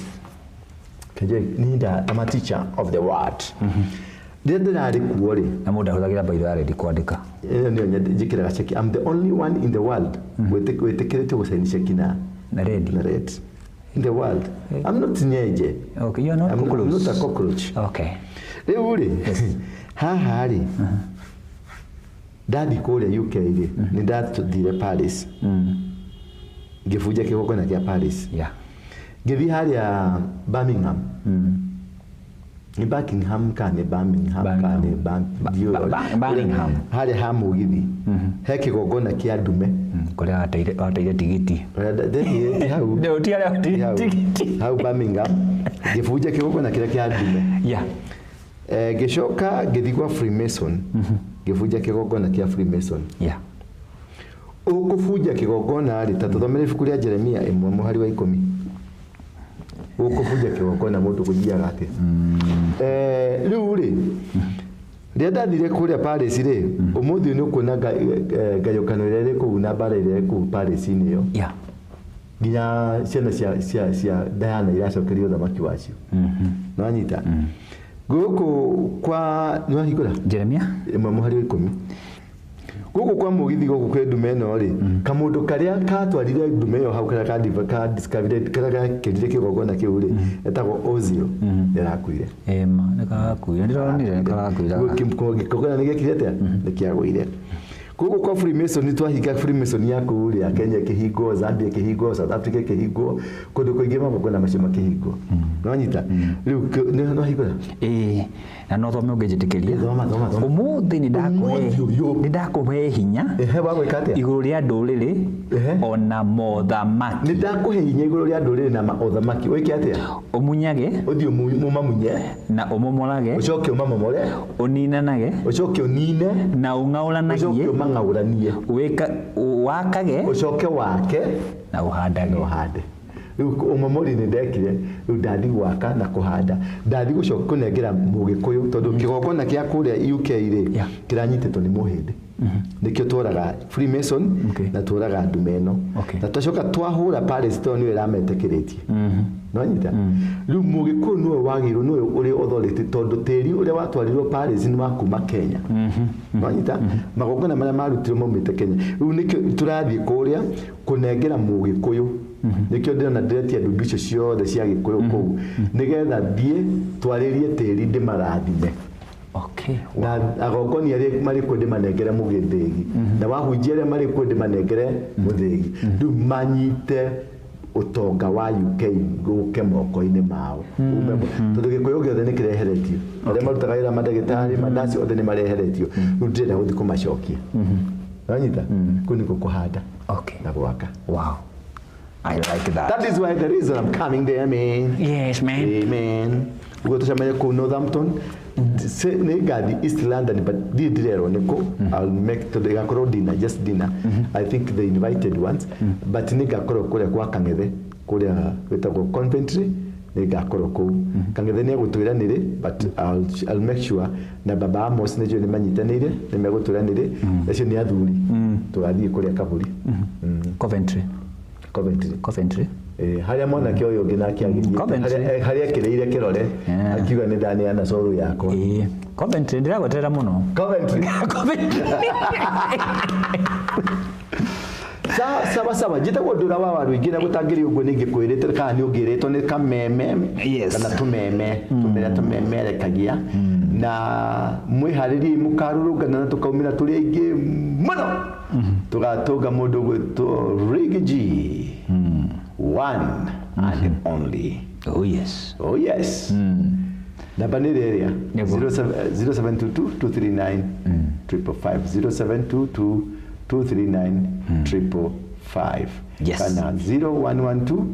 Kenje ni nda I'm a teacher of the word. Rĩrĩa ndĩrarĩ kuo rĩ, Na mũndũ ahũthagĩra bairo ya rendi kwandĩka. Ĩyo nĩyo njĩkĩraga ceki. I'm the only one in the world wĩtĩkĩrĩtio gũcaini ceki na Na rendi. Na red. In the world. I'm not nyenje. Okay, you are not I'm cockroach. not a cockroach. Okay. Rĩu rĩ, haha rĩ, ndathi kũrĩa UK rĩ, nĩ ndathire Paris. Ngĩbunja kĩgongona kĩa Paris. Ngĩthiĩ harĩa Birmingham. Nĩ Buckingham kana nĩ Birmingham kana nĩ Birmingham. Harĩa ha mũgithi. He kĩgongona kĩa ndume. Kũrĩa wateire tigiti. Ndathiĩ hau. Nĩ ti harĩa wateire tigiti. Hau Birmingham. Ngĩbunja kĩgongona kĩrĩa kĩa ndume. Ngĩcoka ngĩthiĩ kwa Freemason. Ngĩbunja kĩgongona kĩa Freemason. Ũkũbunja kĩgongona rĩ, ta tũthomere ibuku rĩa Jeremia 1 mũhari wa 10. Ũkũbunja kĩgongona mũndũ gũthiaga atĩa? Rĩu rĩ, rĩrĩa ndathire kũrĩa Paris rĩ, ũmũthĩ nĩ ũkuona ngayũkano ĩrĩa ĩrĩ kũu na mbara ĩrĩa ĩrĩ kũu Paris-inĩ ĩyo. Nginya ciana cia Diana iracokerio ũthamaki wacio. Nĩwanyita? Gũkũ kwa, nĩwahingũra? Jeremia? 1 mũhari wa 10. Gũkũ kwa mũgithi gũkũ kwĩ ndume ĩno rĩ, kamũndũ karĩa katwarire ndume ĩyo hau karĩa ka discovered, karĩa gakĩrire kĩgongona kĩu rĩ, etagwo Ozil, nĩarakuire. Ĩma, nĩkarakuire. Ndĩronire nĩkarakuire. Kĩgongona nĩgĩekire atĩa? Nĩkĩagũire. Gũkũ kwa Freemason nĩ twahinga Freemason ya kũu rĩ, ya Kenya ĩkĩhingwo, Zambia ĩkĩhingwo, South Africa ĩkĩhingwo, kũndũ kũingĩ magongona macio makĩhingwo. Nĩwanyita? Rĩu nĩwahingũra? Ĩĩ, na no thome ũngĩnjĩtĩkĩria. Thoma, thoma, thoma. Ũmũthĩ Ũmũthĩ ũyũ. nĩ ndakũhe hinya Ehe, wa gwĩka atĩa? igũrũ rĩa ndũrĩrĩ ona mothamaki. Nĩ ndakũhe hinya igũrũ rĩa ndũrĩrĩ na mothamaki. Wĩke atĩa? Ũmunyage. Ũthiĩ ũmamunye. Na ũmomorage. Ũcoke ũmamomore. Ũninanage. Ũcoke ũnine. Na ũng'aũranagie. Ũcoke ũmang'aũranie. Wĩka, wakage. Ũcoke wake. Na ũhandage. Na ũhande. Rĩu ũmomori nĩ ndekire, rĩu ndathi gwaka na kũhanda. Ndathi gũcoka kũnengera Mũgĩkũyũ tondũ kĩgongona kĩa kũrĩa UK rĩ, kĩranyitĩtwo nĩ Mũhĩndĩ. Nĩkĩo tworaga Freemason na tworaga ndume ĩno. Na twacoka twahũra Paris tondũ nĩyo ĩrametĩkĩrĩtie. Nĩwanyita? Rĩu Mũgĩkũyũ nĩwe wagĩrĩirwo, nĩwe ũrĩ authority tondũ tĩri ũrĩa watwarirwo Paris nĩ wa kuma Kenya. Nĩwanyita? Magongona marĩa marutirwo maumĩte Kenya. Rĩu nĩkĩo tũrathiĩ kũrĩa kũnengera Mũgĩkũyũ. Nĩkĩo ndĩrona ndĩretia ndundu icio ciothe cia Gĩkũyũ kũu. Nĩgetha thiĩ twarĩrie tĩri ndĩmarathime. Na agongoni arĩa marĩ kuo ndĩmanengere mũgĩthĩgi. Na wahunjia arĩa marĩ kuo ndĩmanengere mũthĩgi. Rĩu manyite ũtonga wa UK gũke moko-inĩ mao. Tondũ Gĩkũyũ gĩothe nĩ kĩreheretio. Arĩa marutaga wĩra mandagĩtarĩ, mandaci othe nĩ mareheretio. Rĩu ndĩrenda gũthiĩ kũmacokia. Wanyita? Kũu nĩkuo kũhanda. Na gwaka. Wow. I like that. That is why the reason I'm coming there, man. Yes, man. Amen. Ugo tucemanie kũu Northampton. Nĩ ngathi East London, but ndirĩ ndĩrerwo nĩ kũ. I'll make tondũ ĩgakorwo dinner, just dinner. I think the invited ones. But nĩ ngakorwo kũrĩa kwa Kang'ethe, kũrĩa gwĩtagwo Coventry, nĩ ngakorwo kũu. Kang'ethe nĩ egũtwĩra nĩ rĩ, but I'll make sure na Baba Amos nĩ njũĩ nĩ manyitanĩire, nĩ megũtwĩra nĩ rĩ. Acio nĩ athuri. Tũgathiĩ kũrĩa kaburi. Coventry. Coventry. Coventry. Harĩa mwanake ũyũ ũngĩ nake agĩthiĩte, Coventry. harĩa ekĩrĩire kĩrore, akiuga nĩ ndaneana cũrũ yakwa. Coventry, ndĩragweterera mũno. Coventry. Coventry. Sawa, sawa, sawa. Njĩtagwo Ndũra wa Waruingi na gũtangĩrĩ ũguo nĩ ingĩkwĩrĩte kana nĩ ũngĩrĩtwo nĩ kameme kana tũmeme, tũmere tũmemerekagia. Na mwĩharĩrie mũkarũrũngana na tũkaumĩra tũrĩ aingĩ mũno. Tũgatũnga mũndũ ũgwĩtwo Riggy G. One and only. Oh yes. Oh yes. Namba nĩ ĩrĩa? Nĩguo. Zero seven, zero seven two two, two three nine, triple five. Zero seven two two, two three nine, triple five. Yes. Kana zero one one two,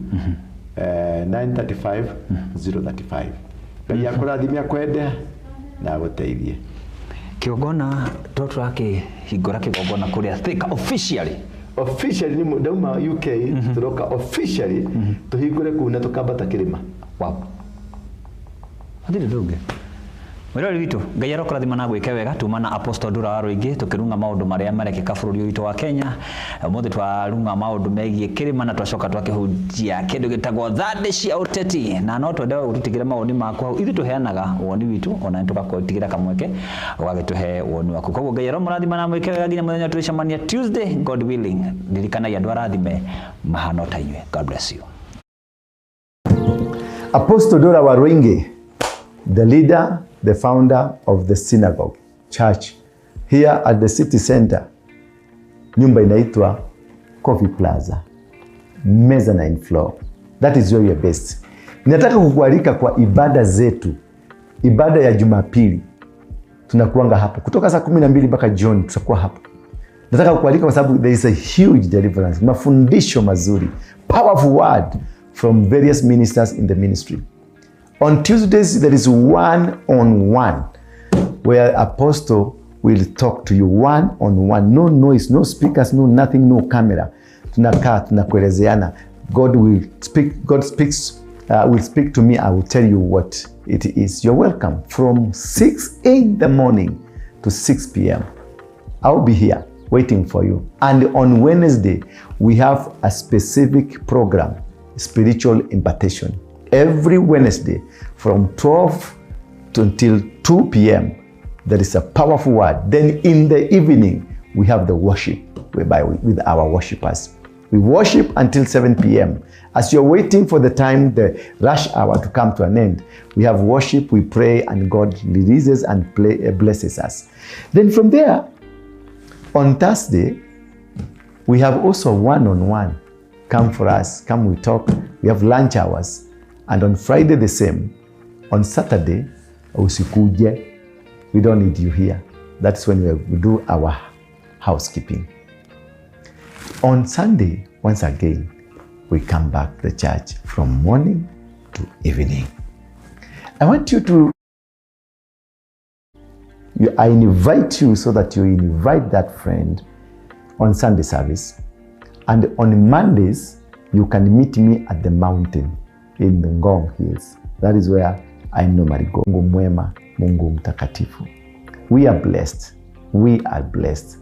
nine thirty five, zero thirty five. Ngai akũrathime akwende na agũteithie. Kĩgongona to tũrakĩhingũra kĩgongona kũrĩa Thika officially. Officially nĩ ndauma UK, tũroka officially tũhingũre kũu na tũkambata kĩrĩma. Wow. Hatirĩ ndũngĩ. Mwĩroreri witũ, Ngai arokũrathima na gwĩke wega. Tuma na Apostle Ndura wa Rũingĩ tũkĩrunga maũndũ marĩa marekĩka bũrũri ũyũ witũ wa Kenya. Ũmũthĩ twarunga maũndũ megiĩ kĩrĩma na twacoka twakĩhunjia kĩndũ gĩtagwo thandĩ cia ũteti, na no twende ũtũtigĩre mawoni maku hau. Ithuĩ tũheanaga woni witũ, ona nĩ tũgakũtigĩra kamweke ũgagĩtũhe woni waku. Koguo Ngai aromũrathima na mwĩke wega nginya mũthenya tũrĩcemania Tuesday, God willing. Ririkanagia andũ arathime mahana ta inyuĩ. God bless you. Apostle Dora Waruinge, the leader, the founder of the synagogue church here at the city center. Nyumba inaitwa Coffee Plaza, mezzanine floor. That is where we are based. Nataka kukualika kwa ibada zetu. Ibada ya Jumapili tunakuanga hapo kutoka saa 12 mpaka jioni, tutakuwa hapo. Nataka kukualika kwa sababu there is a huge deliverance, mafundisho mazuri, powerful word from various ministers in the ministry. On Tuesdays, there is one on one where apostle will talk to you one on one. No noise, no speakers, no nothing, no camera. Tunakaa, tunakuelezeana. God will speak, God speaks, will speak to me. I will tell you what it is. You're welcome from 6 in the morning to 6 p.m. I'll be here waiting for you. And on Wednesday, we have a specific program, spiritual impartation. Every Wednesday from 12 to until 2 p.m., there is a powerful word. Then in the evening, we have the worship whereby with our worshipers. We worship until 7 p.m. As you're waiting for the time, the rush hour to come to an end, we have worship, we pray, and God releases and blesses us. Then from there, on Thursday, we have also one-on-one. Come for us, come we talk. We have lunch hours. And on Friday the same. On Saturday, usikuje. We don't need you here. That's when we do our housekeeping. On Sunday, once again, we come back to the church from morning to evening. I want you to, you, I invite you so that you invite that friend on Sunday service. And on Mondays, you can meet me at the mountain in the Ngong Hills. That is where I normally go. Mungu mwema, Mungu mtakatifu. We are blessed. We are blessed.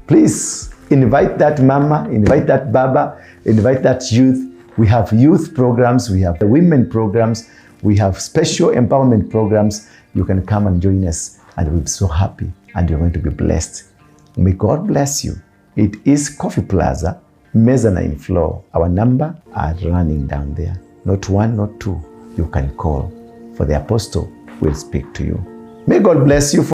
Please invite that mama, invite that baba, invite that youth. We have youth programs, we have the women programs, we have special empowerment programs. You can come and join us, and we'll be so happy, and you're going to be blessed. May God bless you. It is Coffee Plaza, mezzanine floor. Our number are running down there. Not one, not two. You can call, for the apostle will speak to you. May God bless you.